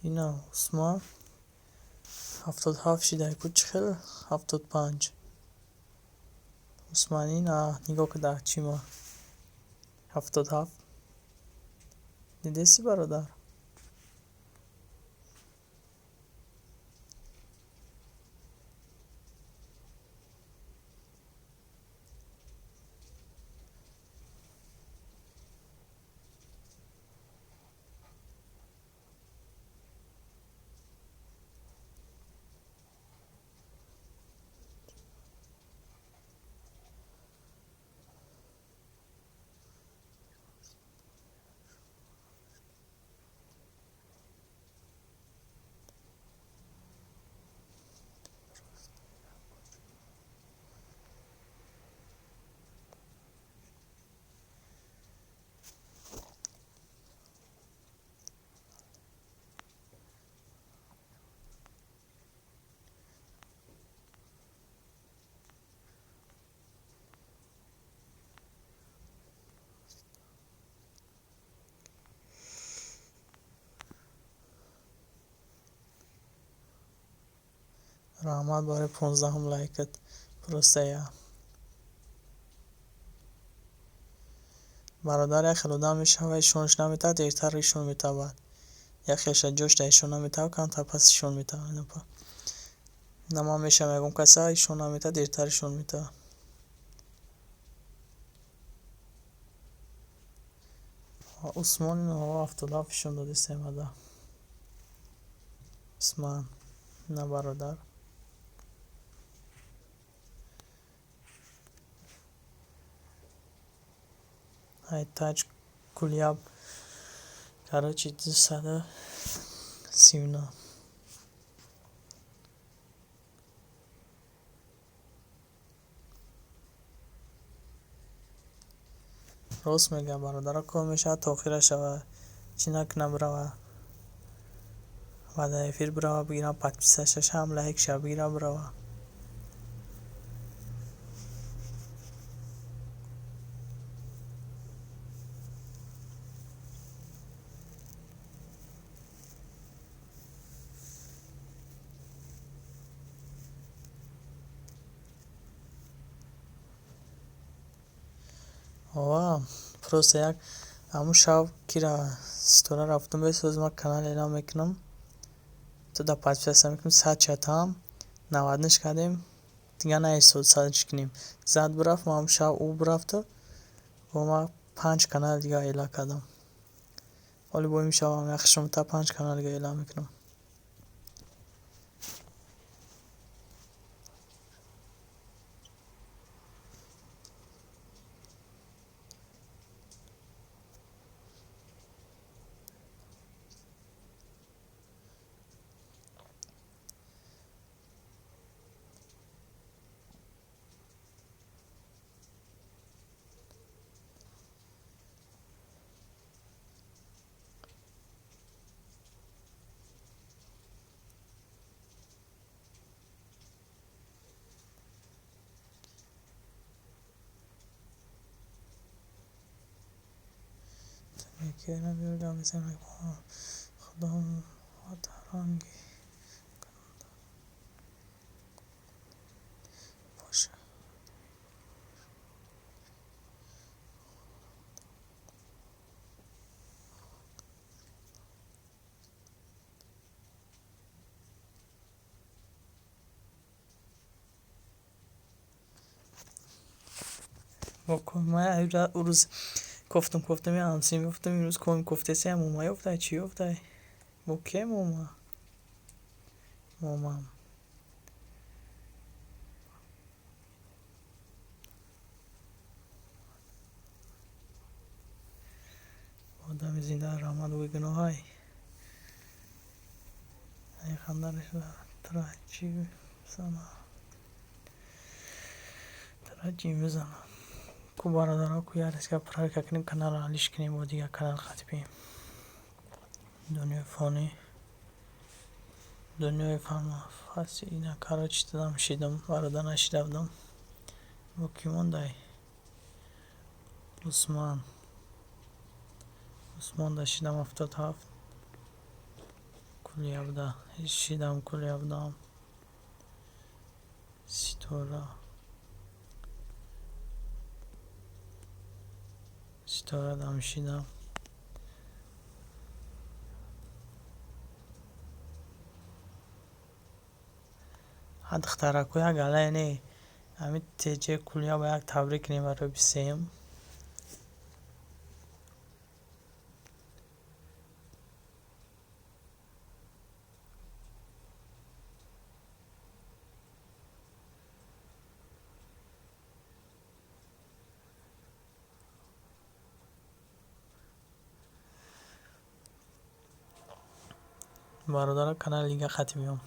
[SPEAKER 1] Ина Усман 77 шидай ку чӣ хел 75. Усман ина нигоҳ куда чӣ ма 77. Дидеси бародар? Раҳмат барои 15-ум лайкат. Просто я. Бародар як хел одам мешава, ишонаш наметавад, дертар ишон метавад. Як хелша ҷош да ишон наметавад, камтар пас ишон метавад. Ина ман мешавам ягон каса, ишон наметавад, дертар ишон метавад. Усмон ино 77 ишон додистем ада. Усман на бародар. Ай таҷ куляб. Короче, 239. Рост мегӯям бародаро, кор мешавад то охира шава. Чӣ накунам бирава. Ва дар эфир бирава бигирам подписашаш ҳам лайкша бигира бирава. Ова, просто як ҳамун шаб кира ситора рафтум бесоз ман канал эълон мекунам. Ту да подписаться мекунем, 100 чатам, 90 кардем, дигар наистод 100 кунем. Зад бирафт, ман ҳамун шаб ӯ бирафту, бо ман 5 канал дигар эълон кардам. Ҳоли бо ин шабам як хушумта 5 канал дигар эълон мекунам. Худом ранги боша. Урӯз кофтум кофтум я ҳамсин ёфтум, имрӯз кофтесиям мома ёфтай, чӣ ёфтай? Бо ке мома? Момам. Одами зинда раҳмат бӯи гуноҳай. Ай хандараш тра чӣ бизана? Тра чӣ бизана? Ку бародаро, ку як резка проверка кунем, каналро алиш кунем, бо дигар канал хатибием. Дунёи фонӣ, дунёи фаси ина, короче, дадам шидам, бародар, нашида будам. Бо кӣ мондай? Усман. Усмон да шидам 77. Кулиябда шидам, кулиябдам. Ситора. Ситора дам шидам. Ҳа, духтарако, як галае не. Ҳамин ТЖ Кулияба як табрик кунем барои 23-юм. Бародаро, канали дига хати биём.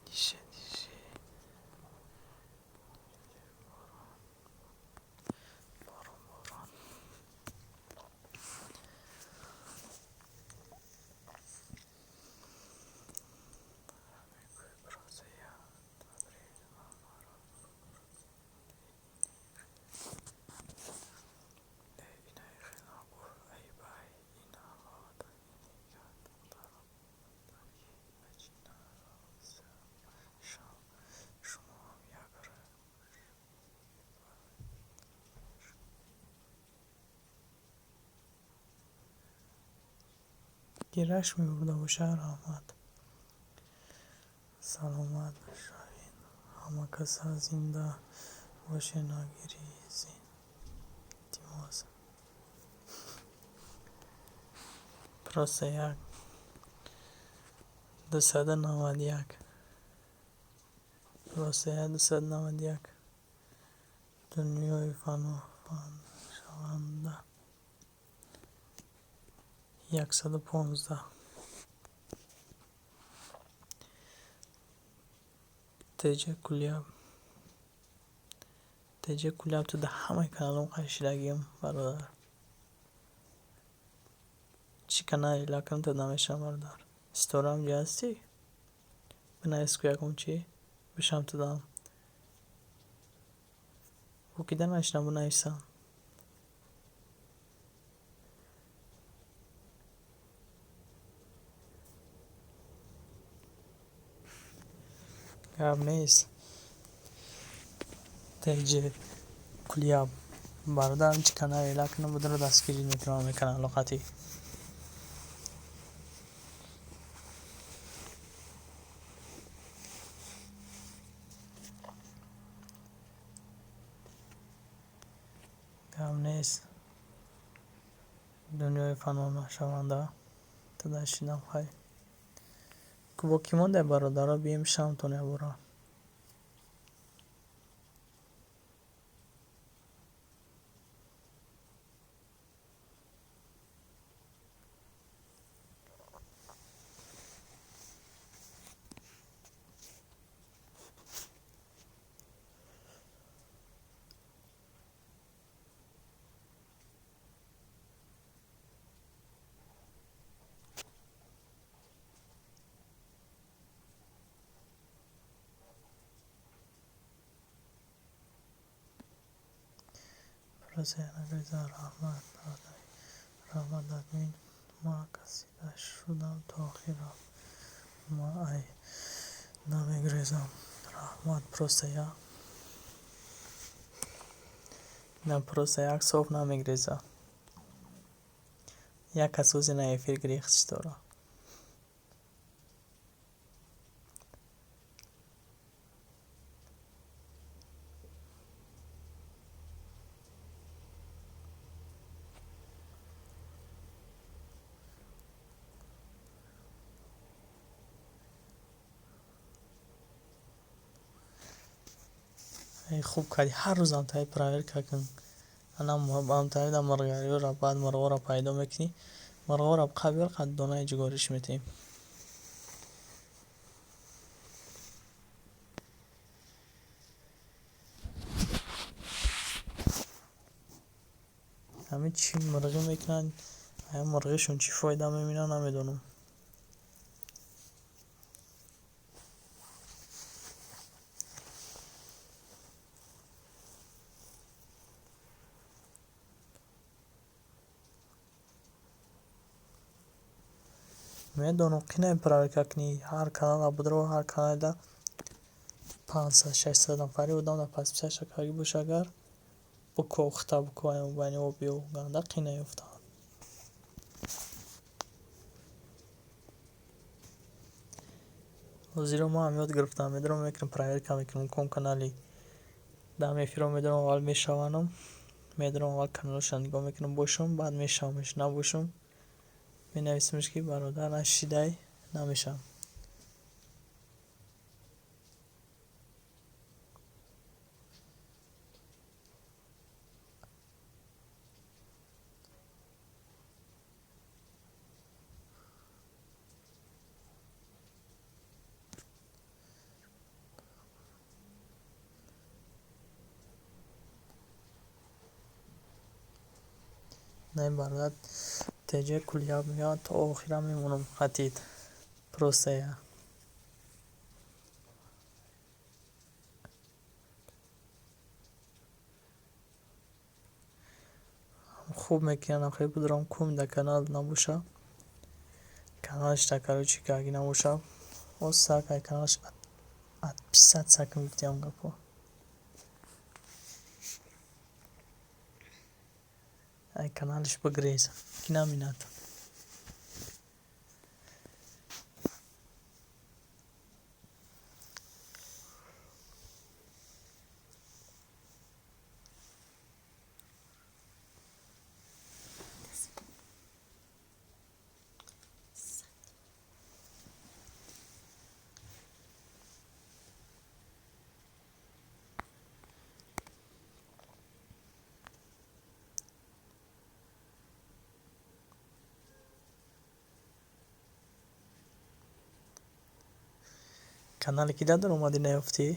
[SPEAKER 1] Дише, дише. Борон, борон. Гираш мебурда бошад, раҳмат. Саломат шавед. Ҳама каса зинда бошед, нагиризед. Илтимос. Просто як 291. Просто як 291. Дунёи фаношаванда. 115. ТЖ Кулияб. ТЖ Кулияб, ту дар ҳамаи каналҳо қашидагиам, бародар. Чӣ канале лакам ту намешавам, бародар. Ситораам ҷа ҳастӣ? Бинавис ку ягон чӣ? Бишам ту дам. Ку кида нашинам бинависам. Гап нест. ТЖ Кулияб. Бародарам, чӣ канале лакнам будро дастгирӣ мекунам ҳамаи каналҳо қатъӣ. Гап нест. Дунёи фаношаванда. Ту дашидам хай. Ку бо кӣ мондай, бародаро, бием шамтон якбора. Просто я нагреза. Раҳмат, раҳмат, админ. Ма касида шудам, то охир рафт. Ма ай намегрезам. Раҳмат, просто я на, просто як соф намегреза. Як кас ози на эфир гирехтиш дора. Хуб кардӣ, ҳар рӯз амтаи проверка кун. Амтаида мурғариёра, баъд мурғоро пайдо мекунӣ. Мурғоро қабил қад донаи ҷугориш метиҳем. Ҳамин чӣ мурғӣ мекунанд, ая мурғишон чӣ фоида мебинанд, намедонам. Медонам, қинай проверка кунӣ, ҳар канала будро, ҳар каналда 500-600 нафари одам дар подписаша карда боша, агар буко ухта буко ай мобайни обиё ганда қинай ёфтанд. Ҳозиро ман ҳам ёд гирифтам, медорам мекунам, проверка мекунам, ком канали дам эфиро медорам, аввал мешаванам, медорам аввал каналошро нигоҳ мекунам, бошам, баъд мешавамш, набошам, менависамш ки бародар нашидай, намешавам. Не бародар, теҷа куллияб меояд, то охира мемонам хатид. Просто я. Хуб мекунанд, охир будрам кум да канал набоша. Каналш да короче каги набоша. Оса кай каналш отписаться кун гуфтиам гапо. Ай каналш бигрез, ки наминад. Канале ки дар омадӣ наёфтӣ?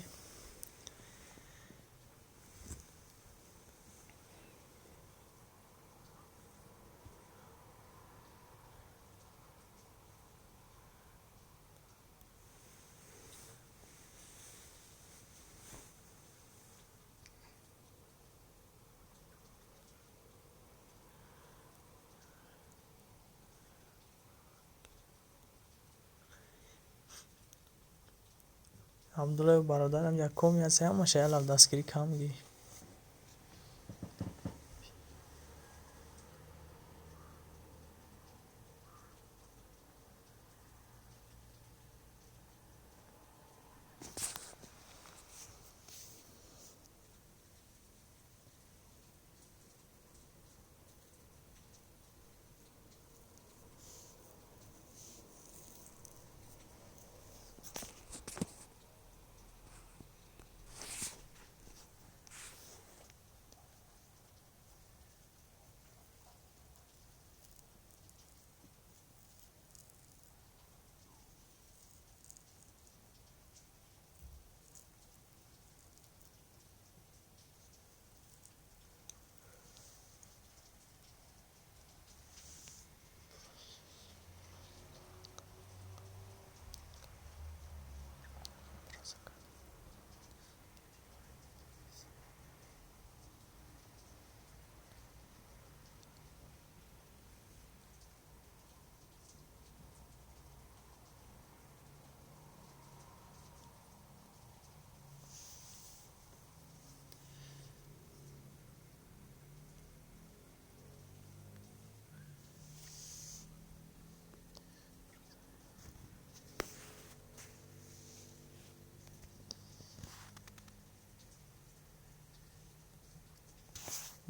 [SPEAKER 1] Абдуллоев бародарам якум аст, ҳамаша ялав дастгирӣ кам гӣ.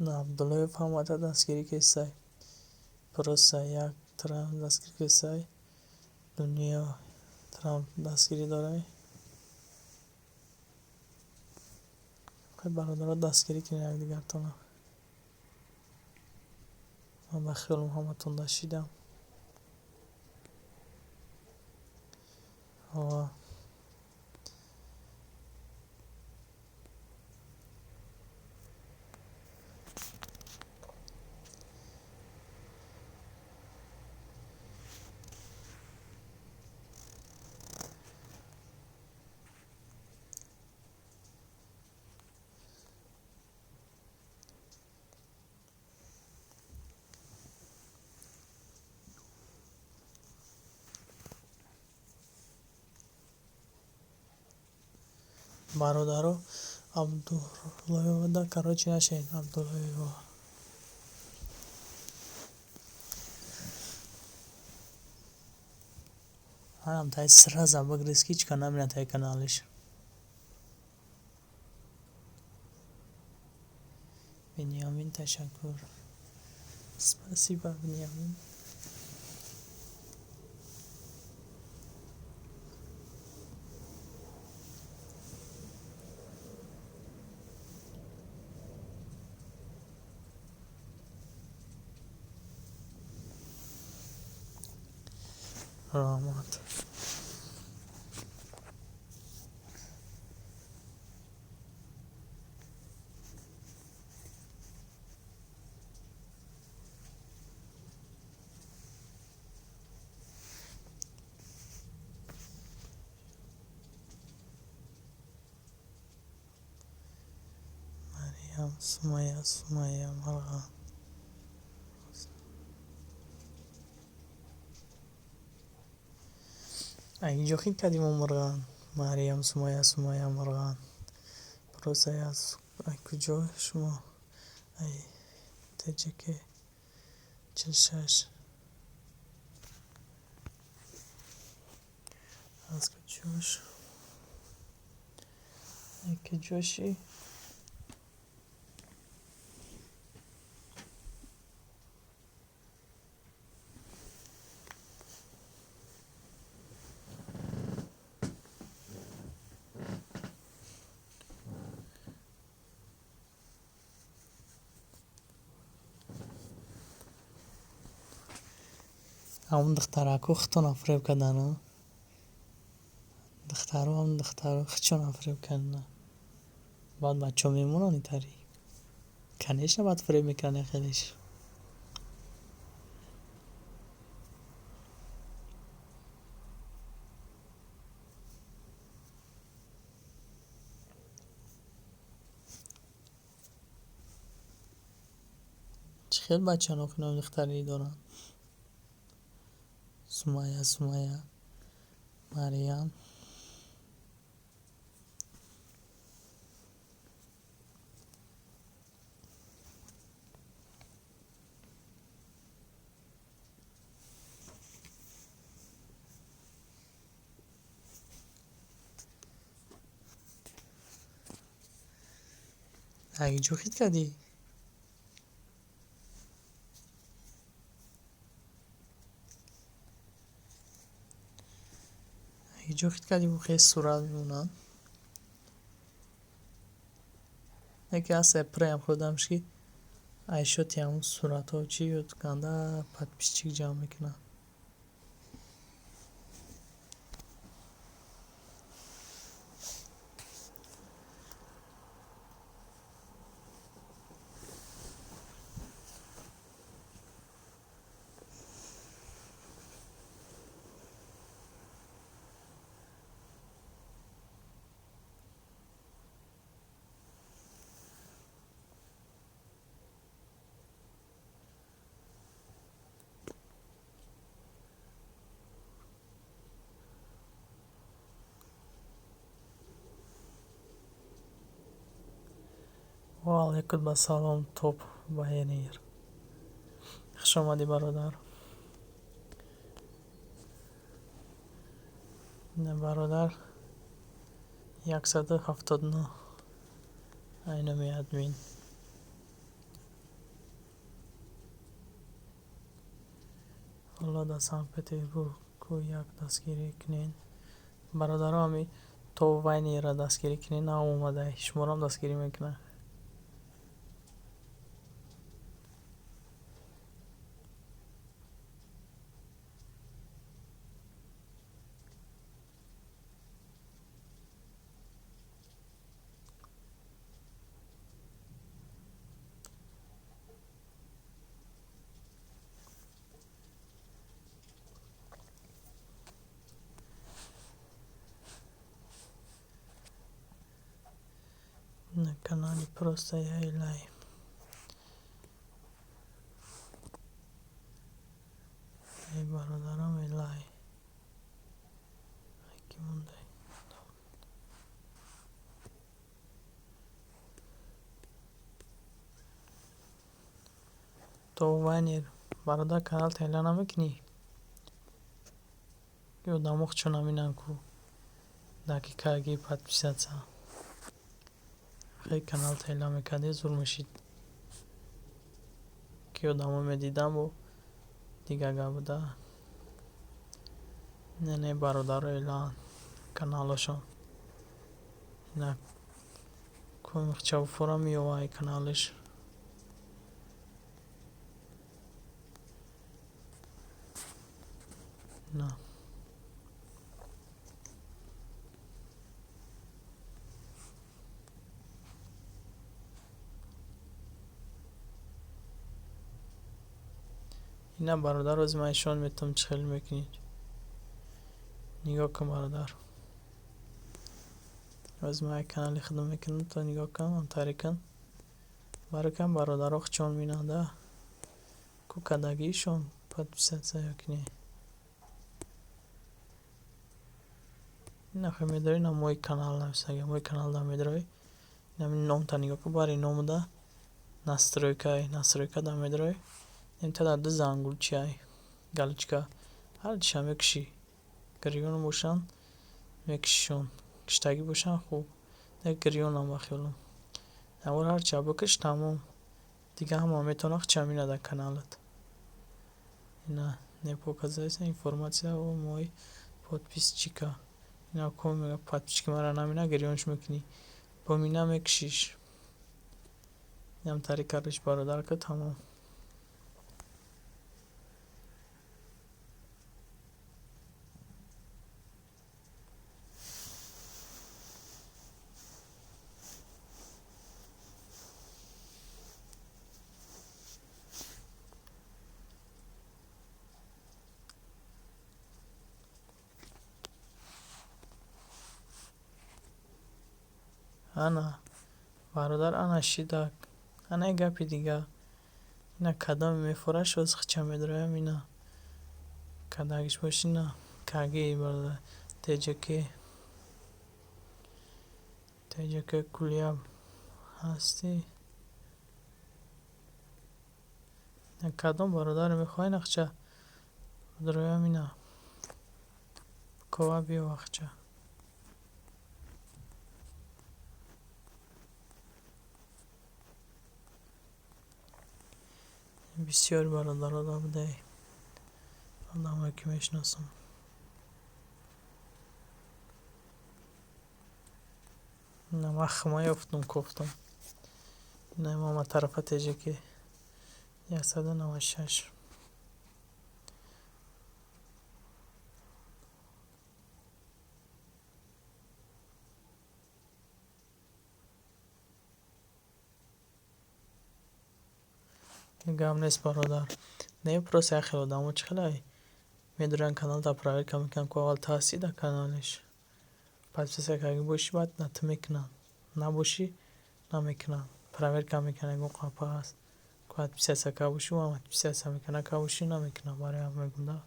[SPEAKER 1] Абдуллоев ҳамата дастгирӣ кесай. Просто як Трамп дастгирӣ кесай. Дунё Трамп дастгирӣ дорай. Бародаро, дастгирӣ кунед якдигартона. Ман ба хиёлам ҳаматон дашидам. Ова. Бародаро, Абдуллоевада, короче, нашед Абдуллоева. Ҳарам тай сразу бигриз, ки ҳеҷ кас намебинад тай каналиш. Бениамин, ташаккур. Спасибо, Бениамин. Раҳмат. Марьям, Сумайя, Сумайя, Марған. Инҷо хит кардим Мурған. Марьям, Сумайя, Сумайя, Мурған. Просто аз куҷо шумо? Ай ТҶК 46. Аз куҷош? Ай куҷоши? Ҳамон духтарако худтонро фиреб карданд. Духтаро, ҳамон духтаро худшонро фиреб карданд. Баъд бачаҳо мемонанд итари. Конечно, баъд фиреб мекунанд хелеш. Чӣ хел бачаҳо нохинои духтарӣ доранд? Сумайя, Сумайя, Марьям. Инҷо хит кардӣ? Инҷо хит кардӣ, хел сурат мемонад. Яке ҳаст преам худамш, ки айшоти ҳамун суратҳо чӣ ёд канда подписчик ҷамъ мекунад. Ва алайкум ассалом, топ Байонир. Хуш омадӣ, бародар. Бародар, 179 айнами админ. Ҳоло дар Санкт-Петербург ку як дастгирӣ кунед. Бародаро, ҳами то вайнера дастгирӣ кунед, нав омада, шуморо дастгирӣ мекунад. На канале просто я Илай. Эй, бародарам Илай. Ки мондай? То вайнер, бародар, канал тайла намекунӣ? Ки одамо хучо наминанд ку дақиқаги подписаться. Хеле канал тайла мекардӣ, зур мешид. Ки одамо медидам, бо дигар гап буда. Не, не, бародаро Илаанд каналошон. Ина кумихча меёва каналаш. На. Ина, бародар, ози ман ишон метавонам, чӣ хел мекунед. Нигоҳ кун, бародар. Ози ман як канали худам мекунам, то нигоҳ кун, антари кун. Барои кам бародаро хучон минанда. Ку кадагиишон подписаться ёки не. Ина хел медарои, на мой канал нависага, мой канал да медарои. Ина номта нигоҳ кун, бари номуда настройка, настройка да медарои. Ин дар ду зангул чиай, галочка. Ҳар чиша мекушӣ. Гирён бошанд, мекушишон. Киштагӣ бошанд, хуб. Не, гирёнам ба хиёлам. Навор ҳарча бикиш, тамом. Дига ҳама метавонад хуча бинад дар каналат. Ина не показать информация о мои подписчика. Ина ко мега подписчики мара намина, гирёнш мекунӣ. Бомина, мекушиш. Инам тари кардиш, бародар, ка тамом. Ана, бародар, ана шидак. Ана як гапи дига. Ина кадоме мефораш, оз хича медроям, ина. Кадагиш боши, ина. Каги, бародар. ТЖК. ТЖК кулияб ҳастӣ. Кадом бародаре мехоҳӣ, нақша дроям, ина. Кова биё вақча. Бисёр бародаро да будай. Одамое ки мешиносам. Ина ман хма ёфтум, кофтам. Ина мама тарафа ТЖК 196. Гап нест, бародар. Не, просто як хел одамо чӣ хелай медоранд, каналта проверка мекунанд, ку аввал таъсир дар каналеш. Подписаться карда бошӣ, баъд на ту мекунанд. Набошӣ, намекунанд. Проверка мекунанд, ягон қапа ҳаст. Ку подписаться карда бошӣ, ӯам подписаться мекунад, накарда бошӣ, намекунад. Барои ҳам мегӯм да.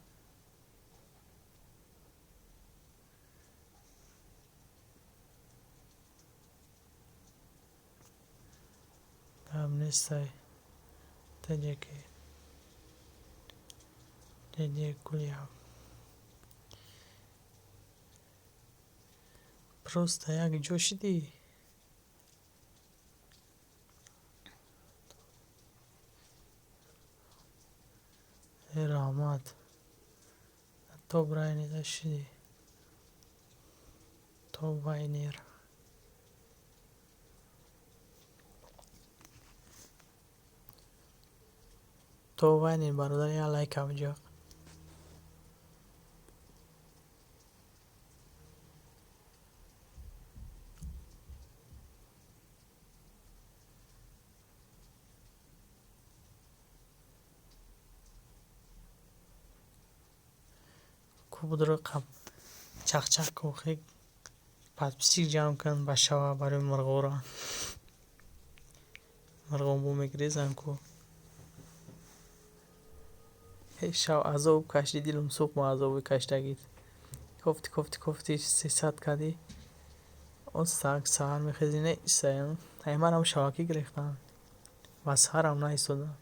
[SPEAKER 1] Гап нестай. ТЖК. ТЖ Кулияб. Просто як ҷо шидӣ. Э, раҳмат. Топ райнеда шидӣ. Топ вайнер. Топ вайнер бародар, як лайк авҷоқ. Кубудро чақчақ кохи подписчик ҷамъ кун ба шава барои мурғора. Мурғо бо мегрезан ку. Шав азоб кашди, дилум сӯхт ма азоби каштагит. Кофти, кофти, кофти 300 кадӣ. Он саҳар мехези, не истаям. Ай манам шавакӣ гирифтам. Ва саҳарам наистодам.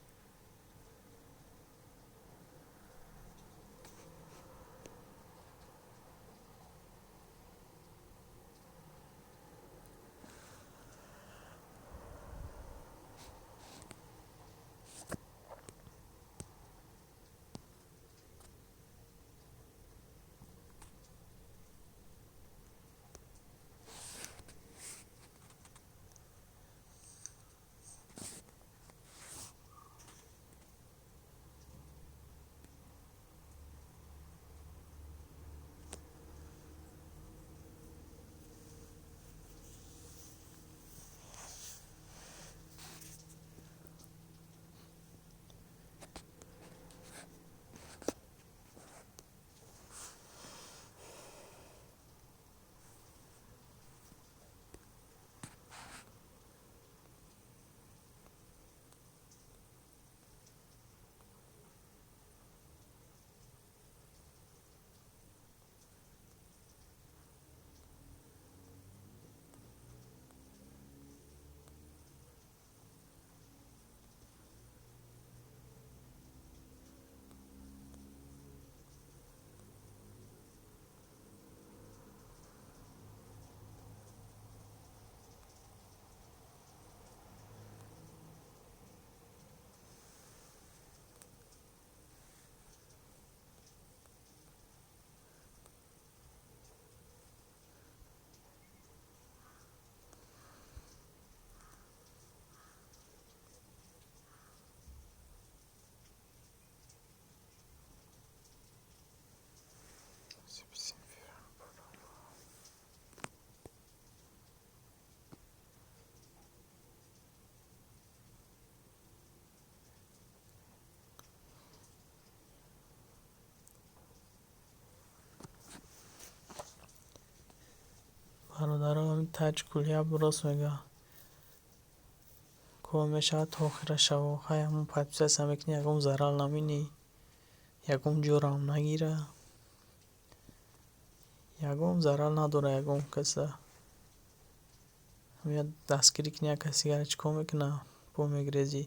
[SPEAKER 1] Бародарон, таҷ куляб рост мега. Кор мешавад то охира шаво. Хай, ҳамун подписаться мекунӣ, ягон зарар наминӣ, ягон ҷорам нагира. Ягон зарар надора ягон каса. Меяд дастгирӣ кунӣ як каси дигара чӣ кор мекуна? Бо мегрезӣ.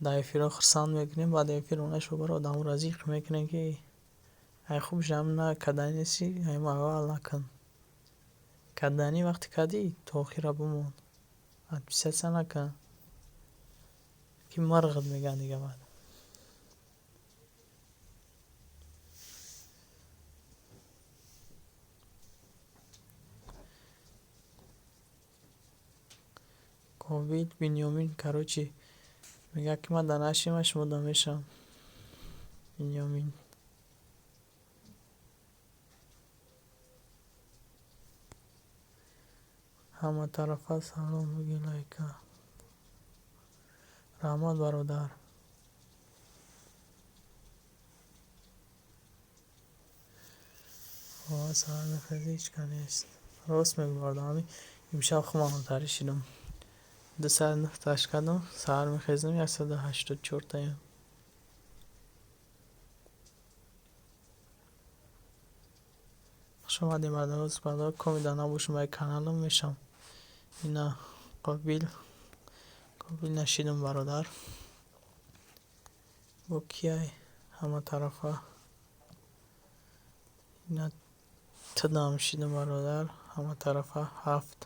[SPEAKER 1] Дар эфирҳо хурсанд мекунем, баъд эфир нашо бара одаморо зиқ мекунем, ки ай хуб жам на кардани нестӣ, ай аввал накун. Кардани вақте кардӣ, то охира бимон. Подписаться накун. Ки мурғат мегӯянд дига баъд. Ковид Бинёмин, короче, мегӯяд, ки ман дар нашима, шумо да мешавам. Бинёмин. Ҳама тарафа салом бигӯ, лайка. Раҳмат, бародар. Ова саҳар мехезӣ, ҳеҷ ка нест. Рост мегӯ, бародар, ҳамин имшаб худам ҳамтарӣ шидам. 209 таш кардам, саҳар мехезам, 184 таям. Хуш омадем, бародаро, бародар, комида набошем ба каналам мешам. Ина қобил қобил нашидам, бародар. Бо кияй ҳама тарафа. Ина тидам шидам, бародар, ҳама тарафа ҳафт.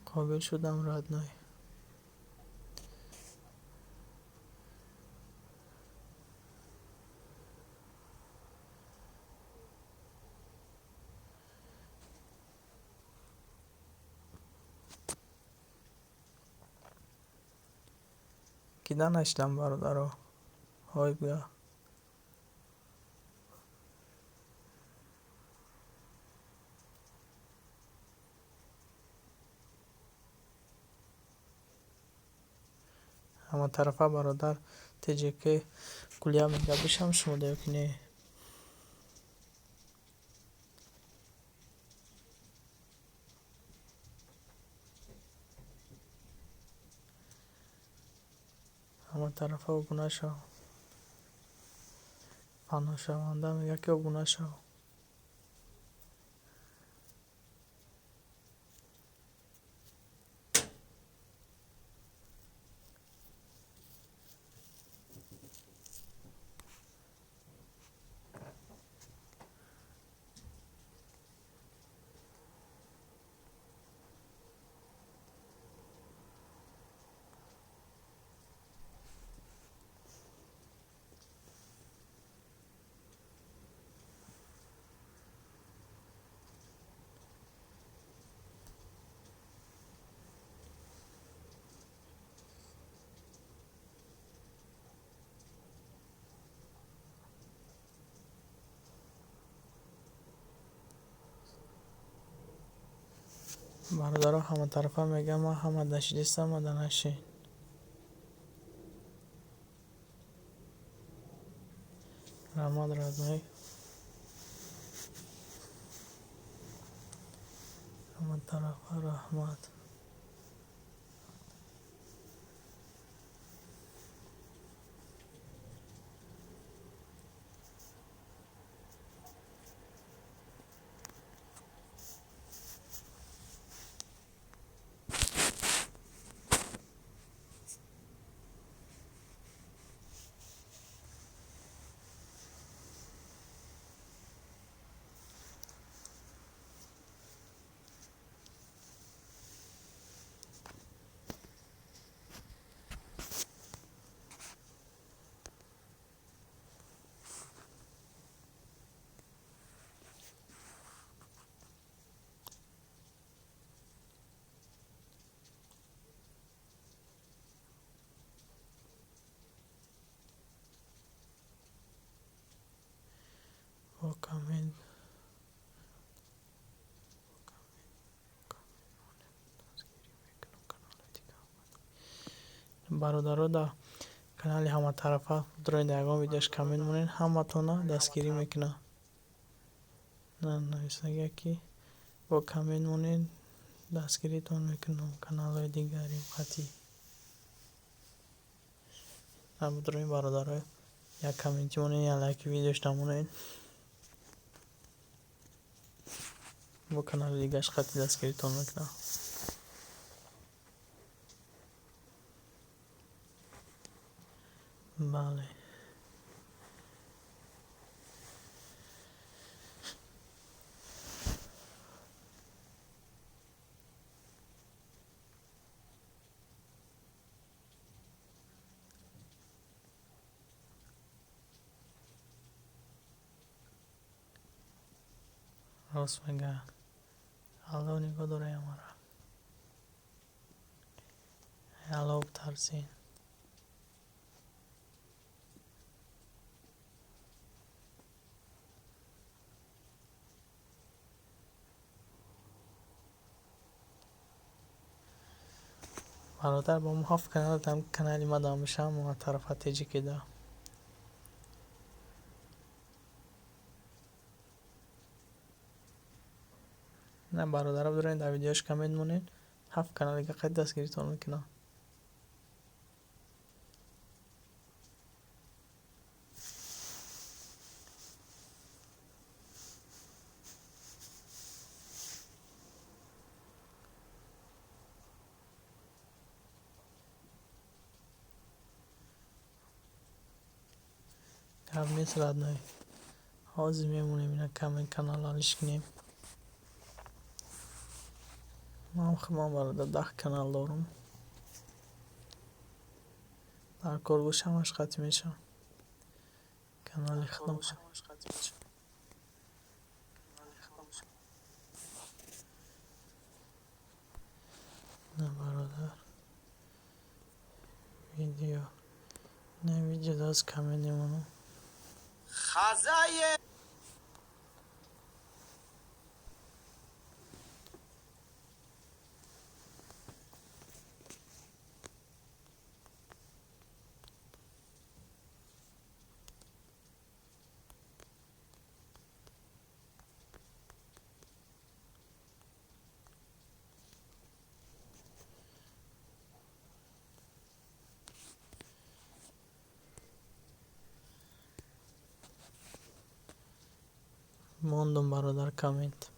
[SPEAKER 1] Қобил шудам, родной. Кида нашидам, бародаро? Ҳой бия. Ҳаматарафа, бародар, ТҶК кулия мега бишам шумода ё ки не? Ҳаматарафа обуна шав. Фаношаванда мега ки обуна шав. Бародаро, ҳаматарафа мегӯям, ман ҳама нашидистам, ада нашин. Раҳмат, родной. Ҳаматарафа раҳмат. Бо коммент бародаро, дар канали ҳаматарафа дрои дар ягон видеош коммент монед, ҳаматона дастгирӣ мекунад. На нависагия ки бо коммент монед, дастгиритон мекунам каналҳои дигари қатъӣ. Дрои бародаро, як комменти монед, як лайки видеошта монед. Бо канали дигараш қатъӣ дастгиритон мекунам. Бале. Рост мега. Алло нигоҳ дорая мара. Алло битарсин. Бародар, бо мо ҳафт канал там канали ма дам бишам, ма тарафа ТҶКда. На бародаро, доред дар видеош коммент монед, ҳафт канал дига қайд дастгиритон мекунам. Гап нест, родной. Ҳозир мемонем ина коммент канал алиш кунем. Ман худам, бародар, 10 канал дорам. Дар кор бош ҳамаш қатъ мешавам. Канали худам. На бародар. Видео. Не видео даст коммент мемонам.
[SPEAKER 2] Хазае.
[SPEAKER 1] Мондум, бародар, коммент.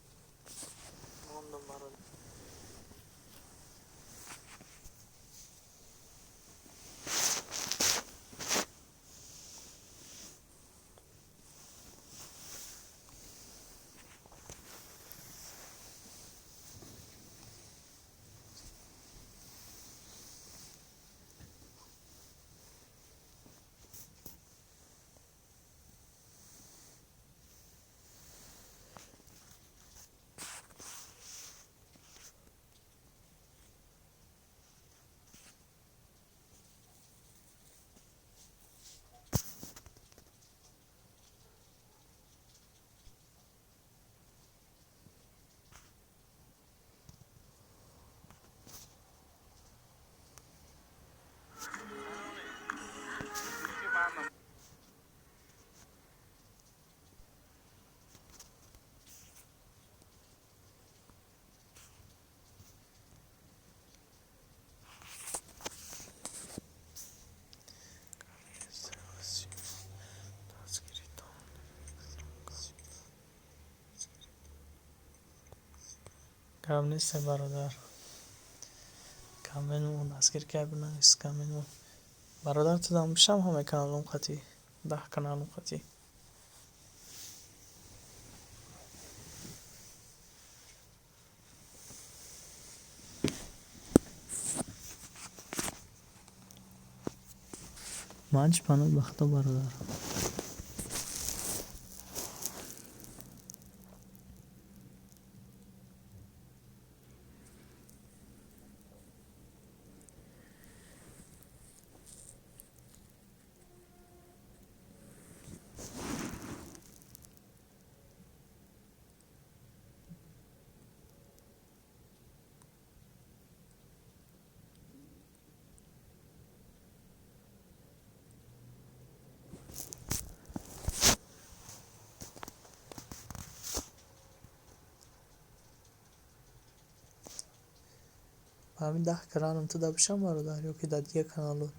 [SPEAKER 1] Гап несте, бародар. Коммент мон, дастгир кард, бинавис коммент мон. Бародар, ту дам бишам ҳамаи каналом қатӣ. 10 каналом қатӣ. Ман чӣ паноҳ ба худо, бародар. Ба ҳамин 10 каналам ту да бишам, бародар, ё ки дар дигар каналот?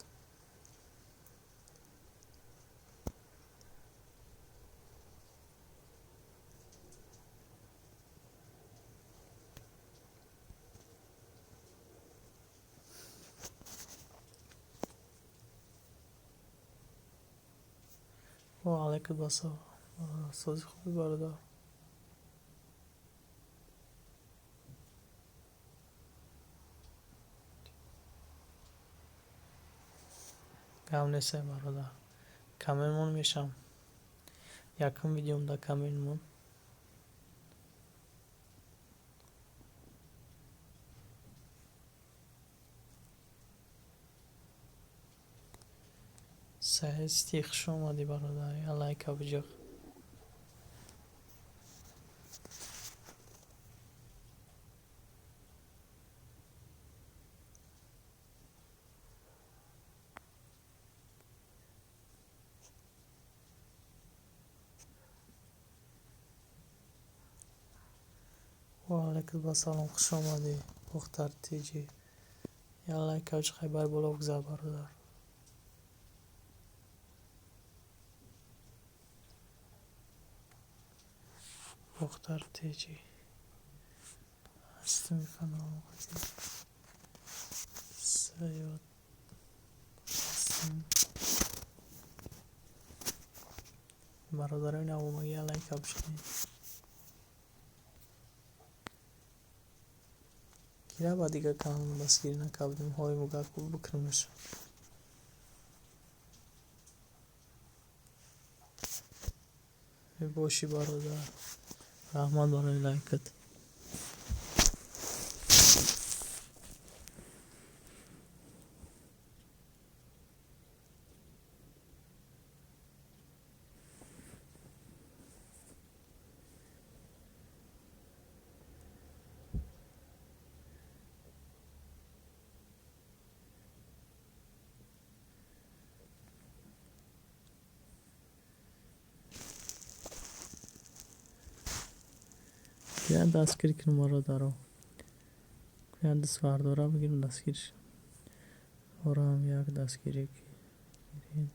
[SPEAKER 1] Ва алайкум ассалом. Сози хуби, бародар. Гап несте, бародар. Коммент мон мешам. Якум видеом да коммент мон. Саид Сити, хуш омадӣ, бародар. Я лайка биҷиқ. Ва алайкум ассалом, хуш омадӣ, Бохтар ТЖ. Я лайка биҷиқай, бар боло бигзар, бародар. Бохтар ТЖ. Ҳастими каналом қатӣ. Саёд ҳастем. Бародарони навомагӣ, я лайка бишинед. Кира ба дигар каналам дастгирӣ накардем, ҳои мугак бикунемш. Бошӣ, бародар. Раҳмат барои лайкат. Кия дастгирӣ кунам, бародаро? Кия дастбардора бигирам, дастгириш? Орам як дастгирӣ кунед,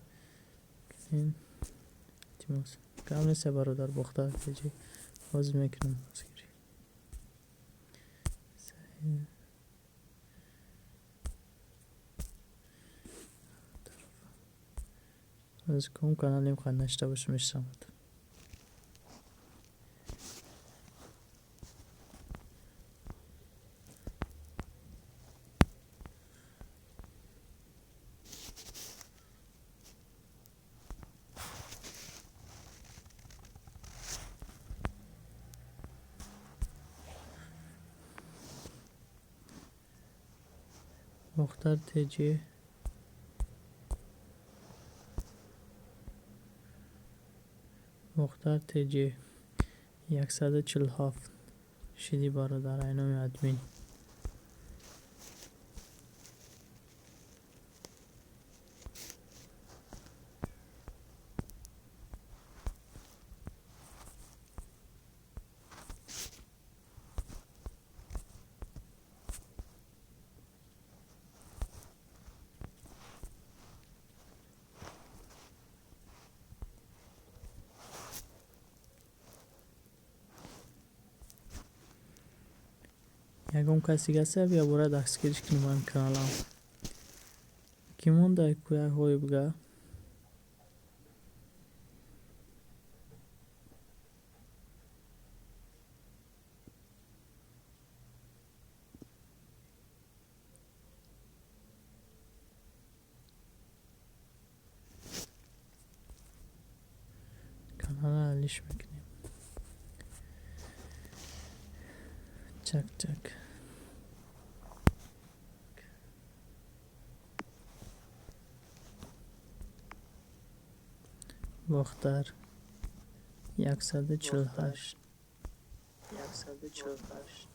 [SPEAKER 1] илтимос. Гап нест, бародар Бохтар Теҷи. Ҳозир мекунам дастгирӣ. Ҳозир кум каналем хай нашта боша мешавад. Бохтар Теҷи. Бохтар Теҷи 147 шиди, бародар, айноми админ. Ягон каси гаста бия бора дастгириш кунем ҳамин каналам. Кӣ монда кӯяҳои буга? Канала алиш мекунем. Чак чак. Бохтар 148. 148.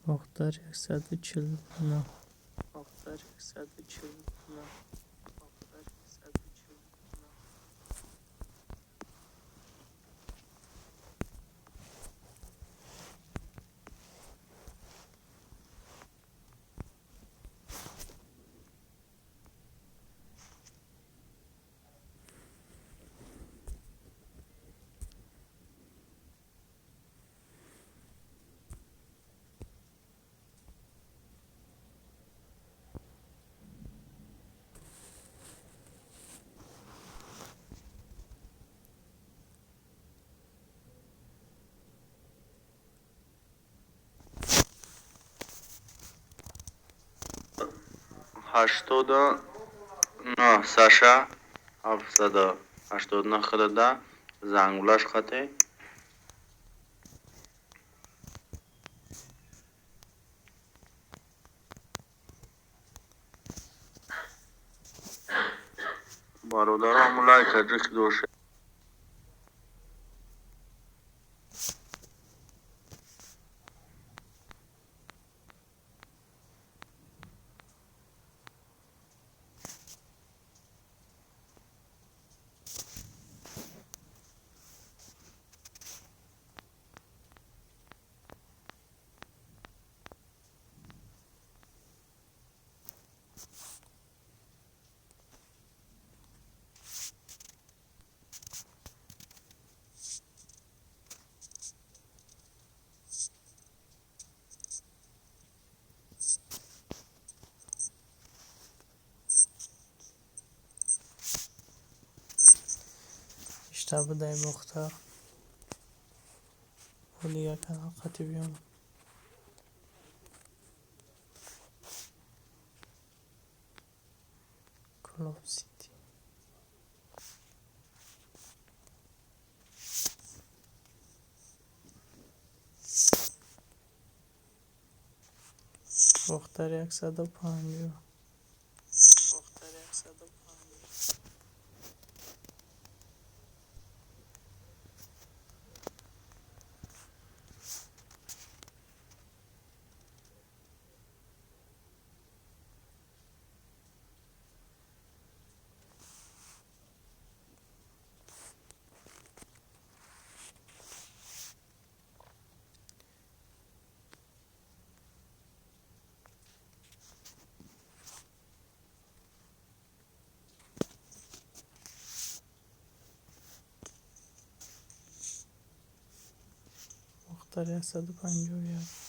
[SPEAKER 1] Бохтар 149. Бохтар 149. Бохтар 149.
[SPEAKER 2] 89 Саша 789 худада зангулаш хате. Бародарам, лайка ҷик доше.
[SPEAKER 1] Гашта будай Бохтар. Бо дигар канал қати биём. Кулоб Сити. Бохтар 150. Бохтар 151.